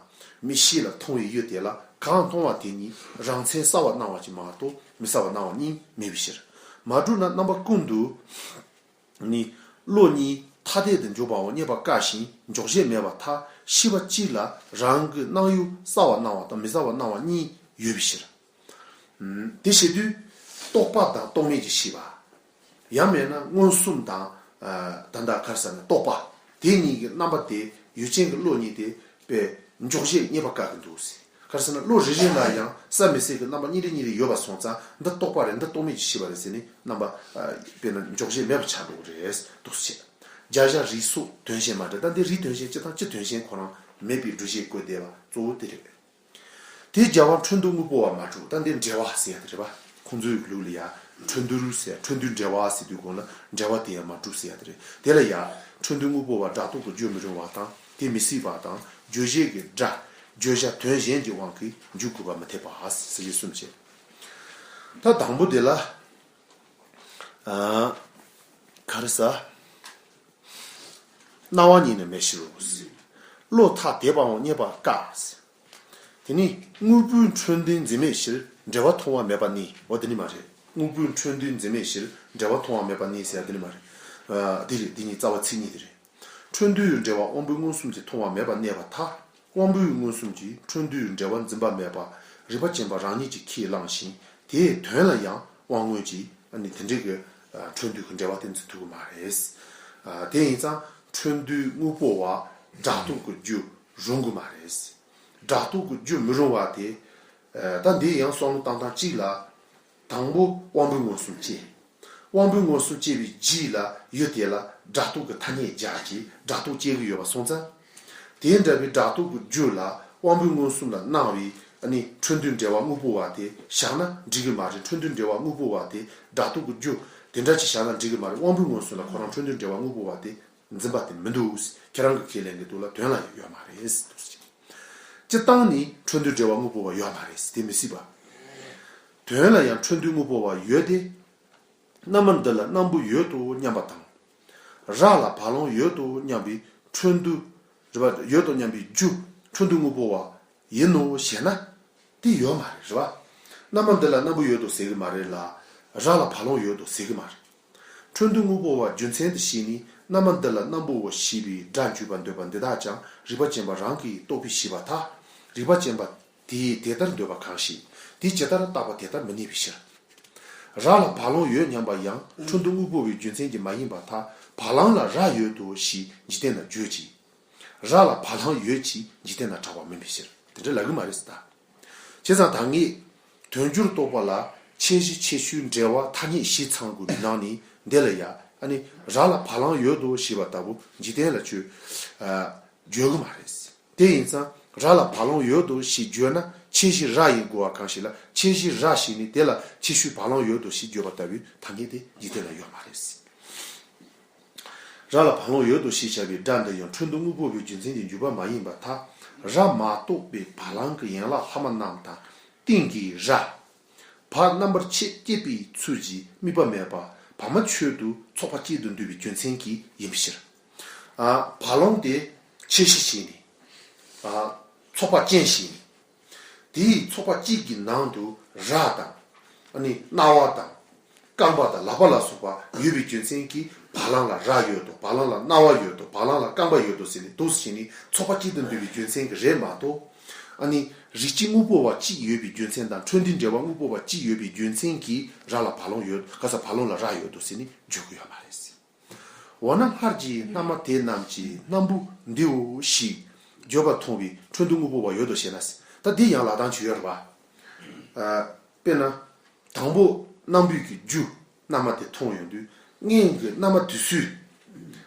མིག་ཤེས་ལ་མཐོང་བའི་ཡུལ་དེ་ལ་གང་མཐོང་བ་དེ་ཉིད་རང་མཚན་གསལ་བར་སྣང་བ་ཅིག་མ་གཏོགས་མི་གསལ་བར་སྣང་བ་གཉིས་མེད་པའི་ཕྱིར། མ་གྲུབ་ན་རྣམ་པ་ཀུན་ཏུ་ནི་བློ་གཉིས་ཐ་དད་དུ་འཇོག་པའང་རྙེད་པར་དཀའ་ཞིང་འཇོག་བྱེད་མེད་པར་ཐལ། ཤེས་པ་གཅིག་ལ་རང་གི་སྣང་ཡུལ་གསལ་བར་སྣང་བ་དང་མི་གསལ་བར་སྣང་བ་གཉིས་ཡོད་པའི་ཕྱིར། ཨུམ། དེ་བྱེད་དུས་རྟོག་པ་དང་རྟོག་མེད་ཀྱི་ཤེས་པ། ཡང་མེད་ན་མངོན་སུམ་དང་། ཨ་ད་ལྟ་ག་རེ་ཟེར་ན་རྟོག་པ་དེ་གཉིས་ཀྱི་རྣམ་པ་དེ་ཡུལ་ཅན་གྱི་བློ་གཉིས་དེ་དཔེ་འཇོག་བྱེད་རྙེད་པར་དཀའ་གི་འདུག་ཟེར། ག་རེ་ཟེར་ན་བློ་རེ་རེ་ལ་ཡང་གསལ་མི་གསལ་གྱི་རྣམ་པ་གཉིས་རེ་གཉིས་རེ་ཡོད་པ་སོང་ཙང་འདི་རྟོག་པ་རེད་འདི་རྟོག་མེད་ཀྱི་ཤེས་པ་རེད་ཟེར་ནས་རྣམ་པ་ཨ་དཔེར་ན་འཇོག་བྱེད་མེད་པར་ཆགས་འགྲོ་གི་རེད་འདུག་ཟེར། བརྒྱ་བྱ་རིགས་སོགས་དོན་གཞན་མ་འདྲ། ད་འདི་རིགས་དོན་གཞན་སྤྱི་དང་སྤྱི་དོན་གཞན་ཁོ་རང་མེད་པའི་སྒྲུབ་བྱེད་བཀོད་བསྡད་པ་གཙོ་བོ་དེ་རེད། དེ་རྒྱལ་བ་འཕྲོ་འདུ་དངོས་པོ་བ་མ་གྲུབ། ད་འདི་འབྲེལ་བ་ཟེར་ཡ་དེ་རེད་པ། ཁོང་ཚོའི་ལུགས་ལ་ཡ་འཕྲོ་འདུ་ཟེར་འཕྲོ་འདུའི་འབྲེལ་བ་ཟེར་དུས་གོང་ལ་འབྲེལ་བ་དེ་ཡང་མ་གྲུབ་ཟེར་ཡ་དེ་རེད། དེ་ལ་ཡ་འཕྲོ་འདུ་དངོས་པོ་བ་སྒྲ་རྟོག་གི་རྒྱུ་མི་རུང་བ་དང་དེ་མི་སྲིད་པ་དང་བརྗོད་བྱེད་ཀྱི་སྒྲ་བརྗོད་བྱ་དོན་གཞན་གྱི་དབང་གིས་འཇུག་དགོས་པ་མི་འཐད་པ་ཟེར་གྱི་གསུམ་བྱས། ད་དང་པོ་དེ་ལ་ཨ་ག་རེ་ཟ། སྣང་བ་ཉིད་ནི་མེད་ཕྱིར་རོ། བློ་ཐ་དད་པའང་རྙེད་པར་དཀའ། དེ་ནི་དངོས་པོའི་འཕྲོ་འདུ་འཛིན་མེད་ཕྱིར་འབྲེལ་བ་མཐོང་བ་མེད་པ་ནི། འོ་དེ་ནི་མ་རེད། དངོས་པོའི་འཕྲོ་འདུ་འཛིན་མེད་ཕྱིར་འབྲེལ་བ་མཐོང་བ་མེད་པ་ནི་ཟེར་ཡ་དེ་ནི་མ་རེད། ཨ་དེ་རེད། དེ་ནི་རྩ་བ་ཚིག་གཉིས་དེ་རེད། འཕྲོ་འདུའི་འབྲེལ་བ་དབང་པོའི་མངོན་སུམ་གྱིས་མཐོང་བ་མེད་པར་གནས་པར་ཐལ། དབང་པོའི་མངོན་སུམ་གྱིས་འཕྲོ་འདུའི་འབྲེལ་བ་འཛིན་པ་མེད་པ་རིག་པ་ཅན་པ་རང་ཉིད་ཀྱིས་ཁས་བླངས་ཤིང་དེའི་དོན་ལ་ཡང་དབང་མངོན་གྱིས་ཨ་ནི་དེ་འདྲའི་གི་ཨ་འཕྲོ་འདུ་གི་འབྲེལ་བ་དེ་འཛིན་ཐུབ་ཀྱི་མ་རེད། ཨ་དེ་ཡིན་ཙང་འཕྲོ་འདུའི་དངོས་པོ་བ་སྒྲ་རྟོག་གི་རྒྱུ་རུང་གི་མ་རེད། སྒྲ་རྟོག་གི་རྒྱུ་མི་རུང་བ་དེ་ཨ་ད་འདི་ཡང་བསམ་བློ་བཏང་སྟངས་གཅིག་ལ། དང་པོ་དབང་པོའི་མངོན་སུམ་སྐྱེ། དབང་པོའི་མངོན་སུམ་སྐྱེ་བའི་རྗེས་ལ་ཡུལ་དེ་ལ་སྒྲ་རྟོག་གི་ཐ་སྙད་སྦྱར་གྱིས་སྒྲ་རྟོག་སྐྱེ་གི་ཡོད་པ་སོང་ཙང་། དེ་འདྲ་བའི་སྒྲ་རྟོག་གི་རྒྱུ་ལ་དབང་པོའི་མངོན་སུམ་ལ་སྣང་བའི་ཨ་ནི་འཕྲོ་འདུའི་འབྲེལ་བ་དངོས་པོ་བ་དེ་བཞག་ན་འགྲིག་གི་མ་རེད། འཕྲོ་འདུའི་འབྲེལ་བ་དངོས་པོ་བ་དེ་སྒྲ་རྟོག་གི་རྒྱུ་དེ་འདྲ་ཅིག་བཞག་ན་འགྲིག་གི་མ་རེད། དབང་པོའི་མངོན་སུམ་ལ་ཁོ་རང་འཕྲོ་འདུའི་འབྲེལ་བ་དངོས་པོ་བ་དེ་འཛིན་པ་དེ་མི་འདུག་ཁྱེད་རང་གི་ཁས་ལེན་གྱི་དུས་ལ་དོན་ལ་ཡོད་མ་རེད། སྤྱིར་བཏང་ནི་འཕྲོ་འདུའི་འབྲེལ་བ་དངོས་པོ་བ་ཡོད་མ་རེད། དེ་མི་སྲིད་པ། དོན་ལ་ཡང་འཕྲོ་འདུའི་དངོས་པོ་བ་ཡོད་དེ། རྣམ་པ་འདི་ལ་སྣམ་བུ་ཡོད་དོ་སྙམ་པ་དང་། ར་ལ་བ་ལང་ཡོད་དོ་སྙམ་པའི་འཕྲོ་འདུ། རེད་པ། ཡོད་དོ་སྙམ་པའི་རྒྱུ་འཕྲོ་འདུ་དངོས་པོ་བ་ཡིན་ནོ་ཞེ་ན། དེ་ཡོད་མ་རེད། རེད་པ། རྣམ་པ་འདི་ལ་སྣམ་བུ་ཡོད་དོ་ཟེར་གི་མ་རེད་ལ། ར་ལ་བ་ལང་ཡོད་དོ་ཟེར་གི་མ་རེད། འཕྲོ་འདུ་དངོས་པོ་བ་རྒྱུ་མཚན་དུ་བྱས་ནས་རྣམ་པ་འདི་ལ་སྣམ་བུའོ་ཞེས་པའི་སྒྲ་འཇུག་པར་འདོད་པ་འདི་དག་ཀྱང་རིག་པ་ཅན་པ་རང་གིས་རྟོགས་པས་ཤེས་པར་ཐལ། རིག་པ་ཅན་པ་དེས་དེ་ལྟར་འདོད་པ་གང་ཞིག་དེ་ཇི་ལྟར་བཏགས་པ་དེ་ལྟར་མི་གནས་པའི་ཕྱིར། ར་ལ་བ་ལང་ཡོད་སྙམ་པ་ཡང་འཕྲོ་འདུ་དངོས་པོ་བའི་རྒྱུ་མཚན་གྱིས་མ་ཡིན་པར་ཐལ། བ་ལང་ལ་ར་ཡོད་དོ་ཞེས་འཇིག་རྟེན་ན་བརྗོད་ཅིང་། ར་ལ་བ་ལང་ཡོད་ཅེས་འཇིག་རྟེན་ན་གྲགས་པ་མིན་པའི་ཕྱིར། དེ་འདྲ་ལབ་གི་མ་རེད་ཟེར་ད། བྱས་ཙང་ད་ངས་དོན་སྒྱུར་རྟོག་པ་ལ་ཁྱད་གཞི་ཁྱད་ཆོས་འབྲེལ་བ་ཐ་སྙད་བཞི་ཚང་དགོས་པའི་ནང་ནས་འདི་ལ་ཡ་ཨ་ནི་ར་ལ་བ་ལང་ཡོད་དོ་ཞེས་པ་ལྟ་བུ་འཇིག་རྟེན་ལ་ཁྱོད་ཨ་བརྗོད་གི་མ་རེད། དེ་ཡིན་ཙང་ར་ལ་བ་ལང་ཡོད་དོ་ཞེས་བརྗོད་ན་ཁྱད་གཞི་ར་ཡིན་དགོས་པ་གང་ཞིག་ལ་ཁྱད་གཞི་ར་ཞིག་ནི་དེ་ལ་ཁྱད་ཆོས་བ་ལང་ཡོད་དོ་ཞེས་བརྗོད་པ་ལྟ་བུའི་ཐ་སྙད་དེ་འཇིག་རྟེན་ལ་ཡོད་མ་རེད། ར་ལ་བ་ལང་ཡོད་དོ་ཞེས་བྱ་བའི་སྒྲ་འདི་ཡང་འཕྲོ་འདུ་དངོས་པོ་བའི་རྒྱུ་མཚན་གྱིས་འཇུག་པ་མ་ཡིན་པར་ཐལ། ར་མ་གཏོགས་པའི་བ་ལང་གི་ཡན་ལག་ལྷག་མ་རྣམས་དང་། སྟེང་གི་ར། བ་རྣམ་པར་ཕྱེ་བསྐྱེད་པའི་ཚུལ་གྱིས་དམིགས་པ་མེད་པ་བར་མ་ཆོད་དུ་ཚོགས་པ་གཅིག་ཏུ་འདུས་པའི་རྒྱུ་མཚན་གྱིས་ཡིན་པའི་ཕྱིར། ཨ་བ་ལང་དེ་ཁྱད་གཞི་བྱས་ནས། ཨ་ཚོགས་པ་ཅན་བྱས་ནས། དེའི་ཚོགས་པ་གཅིག་གི་ནང་དུ་ར་དང་། ཨ་ནི་རྣ་བ་དང་། རྐང་པ་དང་ལག་པ་ལ་སོགས་པ་ཡོད་པའི་རྒྱུ་མཚན་གྱིས་ བ་ལང་ལ་རྭ་ཡོད་དོ། བ་ལང་ལ་རྣ་བ་ཡོད་དོ། བ་ལང་ལ་རྐང་པ་ཡོད་དོ་ཟེར་ནས་འདུག་སེ་བྱས་ནས་ཚོགས་པ་གཅིག་ཏུ་འདུས་པའི་རྒྱུ་མཚན་གྱིས་རེད་མ་གཏོགས། ཨ་ནི་རིགས་གཅིག་དངོས་པོ་བ་གཅིག་ཡོད་པའི་རྒྱུ་མཚན་དང་འཕྲོད་འདུས་འབྲེལ་བ་དངོས་པོ་བ་གཅིག་ཡོད་པའི་རྒྱུ་མཚན་གྱིས་རྭ་ལ་བ་ལང་ཡོད། ག་ས་བ་ལང་ལ་རྭ་ཡོད་དོ་ཟེར་ནས་བརྗོད་ཀྱི་ཡོད་མ་རེད། འོ་ན་སྔར་གྱི་སྣ་མ་དེ་རྣམས་ཀྱི་སྣམ་བུ་འདིའོ་ཞེས་བརྗོད་པ་མཐོང་བའི་འཕྲོད་འདུས་དངོས་པོ་བ་ཡོད་དོ་ཞེ་ན། ད་འདི་ཡང་ལབ་སྟངས་ཅིག་ཡོད་རེད་པ། ཨ། དཔེར་ན། དང་པོ་སྣམ་བུའི་གི་རྒྱུ་སྣ་མ་དེ་མཐོང་ཡོང་དུས། སྔོན་གྱི་སྣ་མ་དེ་ཚོས་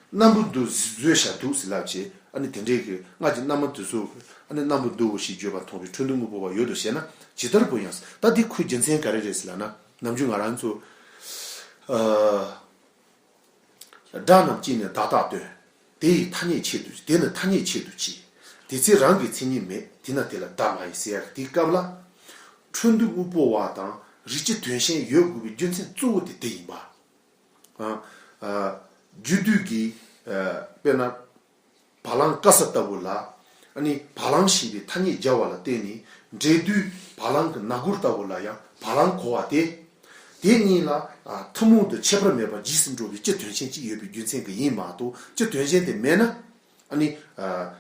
སྣམ་བུ་འདི་བཟོས་བཞག་འདུག་ཟེར་ལབ་བྱས། ཨ་ནི་དེ་འདྲའི་གི་སྔར་གྱི་སྣ་མ་དེ་ཚོ་གི་ཨ་ནི་སྣམ་བུ་འདིའོ་ཞེས་བརྗོད་པ་མཐོང་བའི་འཕྲོད་འདུས་དངོས་པོ་བ་ཡོད་དོ་ཞེ་ན། ཇི་ལྟར་བུ་ཡང་། ད་འདི་ཁོའི་རྒྱུ་མཚན་ག་རེ་རེད་ཟེར་ལབ་ན། ནམ་རྒྱུན་ང་རང་ཚོ། ཨ། སྒྲ་རྣམས་ཀྱིས་ནི་བརྡ་རྟགས་སྟོན། དེ་ཡི་ཐ་སྙད་ཆེད་དུ། དེ་ནི་ཐ་སྙད་ཆེད་དུ་བྱས། དེ་ཚེ་རང་གི་མཚན་ཉིད་མེད། དེས་ན་དེ་ལ་བརྡ་མ་ཡིན་ཟེར་ཡག་དེའི་སྐབས་ལ། འཕྲོད་འདུས་དངོས་པོ་བ་དང་རིགས་གཅིག་དོན་གཞན་ཡོད་དགོས་པའི་རྒྱུ་མཚན་གཙོ་བོ་དེ་དེ་ཡིན་པ། ཨ། ཨ། རྒྱུ་དུས་ཀྱི། ཨ། དཔེར་ན། བ་ལང་ཀ་ས་ལྟ་བུ་ལ། ཨ་ནི་བ་ལང་ཞེས་པའི་ཐ་སྙད་སྦྱར་བ་ལ་བརྟེན་ནས། འབྲེལ་དུས་བ་ལང་གི་ན་སྒོར་ལྟ་བུ་ལ་ཡང་བ་ལང་གོ་བ་སྟེ། དེ་གཉིས་ལ། ཨ། ཐུན་མོང་དུ་ཁྱད་པར་མེད་པར་རྗེས་སུ་འགྲོ་བའི་སྤྱི་དོན་གཞན་གཅིག་ཡོད་པའི་རྒྱུ་མཚན་གྱིས་ཡིན་མ་གཏོགས། སྤྱི་དོན་གཞན་དེ་མེད་ན། ཨ་ནི། ཨ།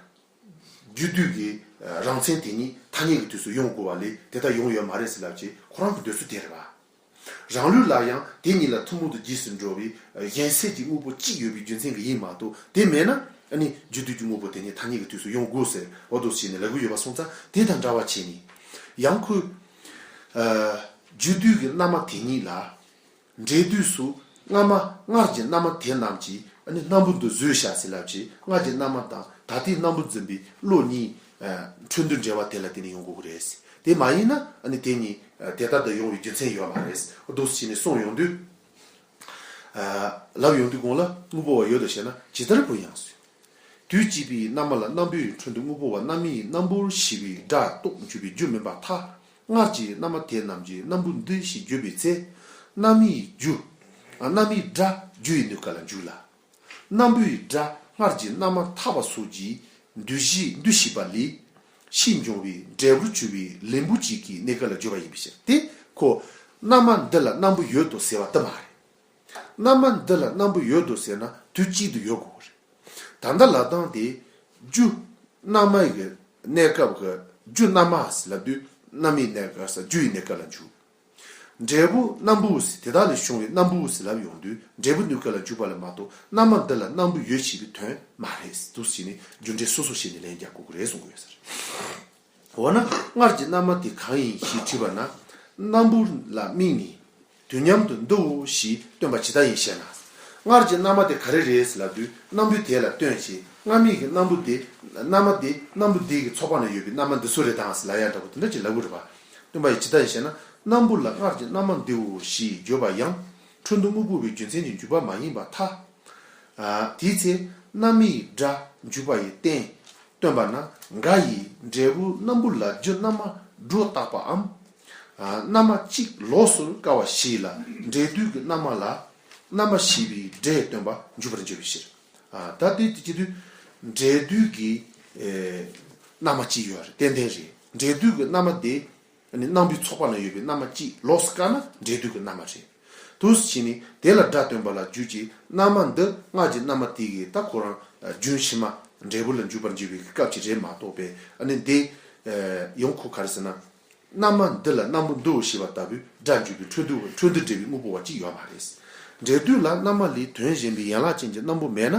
རྒྱུ་དུས་ཀྱི། ཨ། རང་མཚན་དེ་ཉིད་ཐ་སྙད་ཀྱི་དུས་སུ་ཡོང་དགོས་པ་ལས་དེ་ལྟར་ཡོང་ཡོད་མ་རེད་ཟེར་ལབ་བྱས་ཁོ་རང་གི་འདོད་ཚུལ་དེ་རེད་པ། རང་ལུགས་ལ་ཡང་དེ་གཉིས་ལ་ཐུན་མོང་དུ་རྗེས་སུ་འགྲོ་བའི་གཞན་སེལ་གྱི་དངོས་པོ་གཅིག་ཡོད་པའི་རྒྱུ་མཚན་གྱིས་ཡིན་མ་གཏོགས། དེ་མེད་ན་ཨ་ནི་རྒྱུ་དུས་ཀྱི་དངོས་པོ་དེ་ཉིད་ཐ་སྙད་ཀྱི་དུས་སུ་ཡོང་དགོས་ཟེར་འོ་འདུག་སེ་བྱས་ནས་ལབ་ཀྱི་ཡོད་པ་སོང་ཙང་། དེ་དང་འདྲ་བ་བྱས་ནས། ཡང་ཁོས། ཨ། རྒྱུ་དུས་ཀྱི་སྣ་མ་དེ་ཉིད་ལ། འབྲེལ་དུས་སུ་སྔ་མ་སྔར་གྱི་སྣ་མ་དེ་རྣམས་ཀྱིས་ཨ་ནི་སྣམ་བུ་འདི་བཟོས་བཞག་ཟེར་ལབ་བྱས། སྔར་གྱི་སྣ་མ་དང་ད་ལྟའི་སྣམ་བུ་འཛིན་པའི་བློ་གཉིས། ཨ། འཕྲོད་འདུས་འབྲེལ་བ་དེ་ལ་བརྟེན་ནས་ཡོང་དགོས་ཀྱི་རེད། དེ་མ་ཡིན་ན་ཨ་ནི་དེ་གཉིས། ཨ། དེ་ལྟར་དུ་ཡོང་བའི་རྒྱུ་མཚན་ཡོད་མ་རེད། འོ་འདུག་སེ་བྱས་ནས་གསུངས་ཡོང་དུས། ཨ། ལབ་ཡོང་དུས་གོང་ལ་དངོས་པོ་བ་ཡོད་དོ་ཞེ་ན། ཇི་ལྟར་བུ་ཡང་ཟེར། དུས་གཅིག་པའི་སྣ་མ་ལ་སྣམ་བུའི་འཕྲོད་འདུས་དངོས་པོ་བ་སྣ་མའི་སྣམ་བུར་ཞེས་པའི་སྒྲ་རྟོག་འཇུག་པའི་རྒྱུ་མིན་པར་ཐལ། སྔར་གྱི་སྣ་མ་དེ་རྣམས་ཀྱི་སྣམ་བུ་འདི་ཞེས་བརྗོད་པའི་ཚེ། སྣ་མའི་རྒྱུ། ཨ། སྣ་མའི་སྒྲ་རྒྱུ་ཡི་གནས་སྐབས་ལ་འཇུག་ལ། སྣམ་བུའི་སྒྲ་སྔར་གྱི་སྣ་མ་ཐ་བ་སོགས་ཀྱི་འདུ་ཤེས་འདུ་ཤེས་པ་ལས་ཕྱིས་འབྱུང་བའི་འབྲས་བུར་གྱུར་པའི་ལེན་པོ་གཅིག་གི་གནས་སྐབས་ལ་བརྗོད་པ་ཡིན་པའི་ཕྱིར་ཏེ། ཁོ་སྣ་མ་འདི་ལ་སྣམ་བུ་ཡོད་དོ་ཟེར་བ་དེ་མ་རེད། སྣ་མ་འདི་ལ་སྣམ་བུ་ཡོད་དོ་ཟེར་ན་དུས་གཅིག་ཏུ་ཡོད་དགོས་རེད། ད་ལྟ་ལབ་སྟངས་དེ། རྒྱུ་སྣ་མ་ཡི་གནས་སྐབས་ཀྱི་རྒྱུ་སྣ་མ་ཟེར་ལབ་དུས་སྣ་མའི་གནས་སྐབས་སུ་རྒྱུ་ཡི་གནས་སྐབས་ལ་འཇུག་འབྲས་བུ་སྣམ་བུ་ཟེར་དེ་དག་ལས་བྱུང་བའི་སྣམ་བུ་ཟེར་ལབ་ཡོང་དུས་འབྲས་བུ་གནས་སྐབས་ལ་འཇུག་པ་ལས་མ་གཏོགས་སྣ་མ་འདི་ལ་སྣམ་བུ་ཡོད་ཅེས་པའི་དོན་མ་རེད། འདུག་སེ་བྱས་ནས་རྒྱུ་འབྲས་སོ་སོ་བྱས་ནས་ལན་རྒྱག་དགོས་ཀྱི་རེད་གསུང་གི་ཡོད་ས་རེད། འོ་ན་སྔར་གྱི་སྣ་མ་དེ་གང་ཡིན་ཞེས་དྲིས་པ་ན། སྣམ་བུ་ལ་དམིགས་ནས་དུས་མཉམ་དུ་འདིའོ་ཞེས་སྟོན་པ་ཇི་ལྟར་ཡིན་ཞེ་ན། སྔར་གྱི་སྣ་མ་དེ་ག་རེ་རེད་ཟེར་ལབ་དུས་སྣམ་བུ་དེ་ལ་ལྟོས་ཤིག་སྔ་མའི་གི་སྣམ་བུ་དེ། སྣ་མ་དེ་སྣམ་བུ་དེ་གི་ཚོགས་པ་ན་ཡོད་པའི་སྣ་མ་འདི་ཚོ་རེད་དང་ཟེར་ལབ་ཡག་འདྲ་པོ་དེ་འདྲ་ཅིག་ལབ་དགོས་རེད་པ། སྟོན་པ་ཡིས་ཇི་ལྟར་ཡིན་ཞེ་ན། སྣམ་བུ་ལ་སྔར་གྱི་སྣ་མ་འདིའོ་ཞེས་བརྗོད་པ་ཡང་འཕྲོད་འདུས་དངོས་པོ་བའི་རྒྱུ་མཚན་གྱིས་འཇུག་པ་མ་ཡིན་པར་ཐལ། ཨ། དེའི་ཚེ་སྣ་མའི་སྒྲ་འཇུག་པ་ཡི་རྟེན། སྟོན་པ་ན། འགའ་ཡིས་འབྲས་བུ་སྣམ་བུ་ལ་རྒྱུ་སྣ་མ་སྒྲོ་བཏགས་པའམ། ཨ། སྣ་མ་གཅིག་ལོགས་སུ་དཀར་བ་ཞིག་ལ་འབྲས་དུས་ཀྱི་སྣ་མ་ལ་སྣ་མ་ཞེས་པའི་སྒྲས་སྟོན་པ་འཇུག་པར་འགྱུར་བའི་ཕྱིར། ཨ། ད་དེ་དེ་བྱེད་དུས་འབྲས་དུས་ཀྱི། ཨེ། སྣ་མ་གཅིག་ཡོད་རེད། ཏན་ཏན་རེད། འབྲས་དུས་ཀྱི་སྣ་མ་དེ། ཨ་ནི་སྣམ་བུའི་ཚོགས་པ་ན་ཡོད་པའི་སྣ་མ་གཅིག་ལོགས་སུ་བཀག་ན་འབྲས་དུས་ཀྱི་སྣ་མ་རེད། འདུག་སེ་བྱས་ནས་དེ་ལ་སྒྲ་སྟོན་པ་ལ་འཇུག་ཅིང་སྣ་མ་འདི་སྔར་གྱི་སྣ་མ་དེ་གིས་ད་ཁོ་རང་རྒྱུན་ཕྱི་མ་འབྲས་བུ་ལ་འཇུག་པར་འགྱུར་བའི་སྐབས་ཅིག་རེད་མ་གཏོགས་པས། ཨ་ནི་འདི་ཡང་ཁོ་ག་རེ་ཟེར་ན། སྣ་མ་འདི་ལ་སྣམ་བུ་འདིའོ་ཞེས་པ་ལྟ་བུའི་སྒྲ་འཇུག་པའི་འཕྲོད་འདུས་འཕྲོད་འདུས་འབྲེལ་བའི་དངོས་པོ་བ་གཅིག་ཡོད་མ་རེད། འབྲས་དུས་ལ་སྣ་མ་ལས་དོན་གཞན་པའི་ཡན་ལག་ཅན་གྱི་སྣམ་བུ་མེད་ན།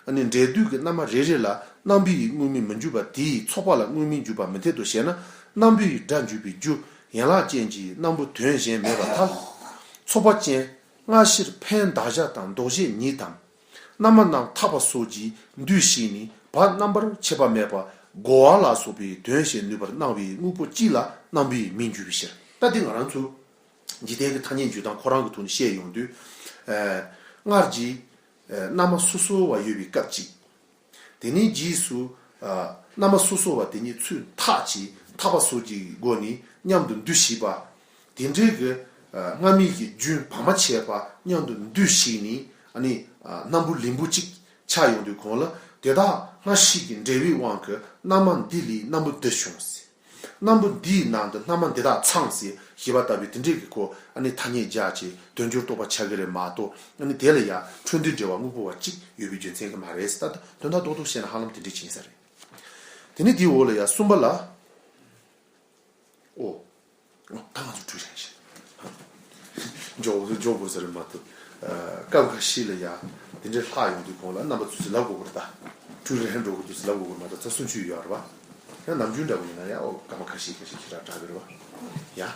ཨ་ནི་འབྲས་དུས་ཀྱི་སྣ་མ་རེ་རེ་ལ་སྣམ་བུའི་དངོས་མིང་མི་འཇུག་པ་དེའི་ཚོགས་པ་ལ་དངོས་མིང་འཇུག་པ་མི་འཐད་དོ་ཞེ་ན། སྣམ་བུའི་སྒྲ་འཇུག་པའི་རྒྱུ་ཡན་ལག་ཅན་གྱི་སྣམ་བུ་དོན་གཞན་མེད་པར་ཐལ། ཚོགས་པ་ཅན། སྔ་ཕྱིར་འཕེན་གདགས་གཞག་དང་ལྡོག་བྱེད་ཉིད་དམ། སྣ་མ་རྣམས་ཐག་པ་སོགས་ཀྱིས་འདུས་ཤིང་ནི་བ་རྣམ་པར་ཕྱེ་བ་མེད་པ་རྒོལ་བ་ལ་སོགས་པའི་དོན་བྱེད་ནུས་པར་སྣང་བའི་དངོས་པོ་གཅིག་ལ་སྣམ་བུའི་མིང་འཇུག་པའི་ཕྱིར། ད་དེ་ང་རང་ཚོ་འཇིག་རྟེན་གྱི་ཐ་སྙད་འཇུག་སྟངས་ཁོ་རང་གི་ཐོག་ནས་བཤད་ཡོང་དུས། ཨ། སྔར་གྱི་སྣ་མ་སོ་སོ་བ་ཡོད་པའི་སྐབས་ཅིག་དེ་ནས་རྗེས་སུ། ཨ། སྣ་མ་སོ་སོ་བ་དེ་ཉིད་ཚུར་འཐག་ཅིང་ཐག་པ་སོགས་ཀྱི་སྒོ་ནས་མཉམ་དུ་འདུས་ཤིང་བ། དེ་འདྲའི་གི། ཨ། སྔ་མའི་གི་རྒྱུན་བར་མ་ཆད་པ་མཉམ་དུ་འདུས་ཤིང་ནི། ཨ་ནི། ཨ། སྣམ་བུ་ལེན་པོ་གཅིག་ཆགས་ཡོང་དུས་གོང་ལ་དེ་དག་སྔ་ཕྱི་གི་འབྲེལ་བའི་དབང་གིས་སྣ་མ་འདི་ལས་སྣམ་བུ་འདི་བྱུང་ཟེར། སྣམ་བུ་འདིའི་ནང་དུ་སྣ་མ་འདི་དག་ཚང་ཟེར། ཞེས་པ་ལྟ་བུའི་དེ་འདྲའི་གི་ཁོ་ཨ་ནི་ཐ་སྙད་སྦྱར་བྱས་དོན་སྦྱོར་རྟོགས་པ་ཆགས་ཀྱི་རེད་མ་གཏོགས། ཨ་ནི་དེ་ལ་ཡ་འཕྲོས་འདུས་འབྲེལ་བ་དངོས་པོ་བ་གཅིག་ཡོད་པའི་རྒྱུ་མཚན་གྱིས་མ་རེད་ཟེར། ད་དོན་དག་རྡོག་རྡོག་བཤད་ན་ཧ་ལམ་དེ་འདྲའི་ཕྱིན་ས་རེད། དེ་ནས་དེའི་འོག་ལ་ཡ་གསུམ་པ་ལ། ཨོ། ཨོ། ད་ང་ཚོ་འཁྲུལ་རེད་ཤག་འཇོག་འཇོག་དགོས་ས་རེད་མ་གཏོགས། ཨ། སྐབས་ཁ་ཤས་ལ་ཡ་དེ་འདྲའི་ལྷག་ཡོང་དུས་གོང་ལ་རྣམ་པ་ཚོས་ལབ་དགོས་ཀྱི་རེད་ད། འཁྲུལ་རེད་འགྲོ་གི་འདུག་ཟེར་ལབ་དགོས་ཀྱི་རེད་མ་གཏོགས་ཚ་སུན་ཆུད་ཡོད་རེད་པ། ཡང་ནམ་རྒྱུན་འདྲ་པོ་ཡིན་ན་ཡ་ཨོ་སྐར་མ་ཁ་ཤས་ཁ་ཤས་ཁྱེད་རང་དྲག་གི་རེད་པ། ཡ།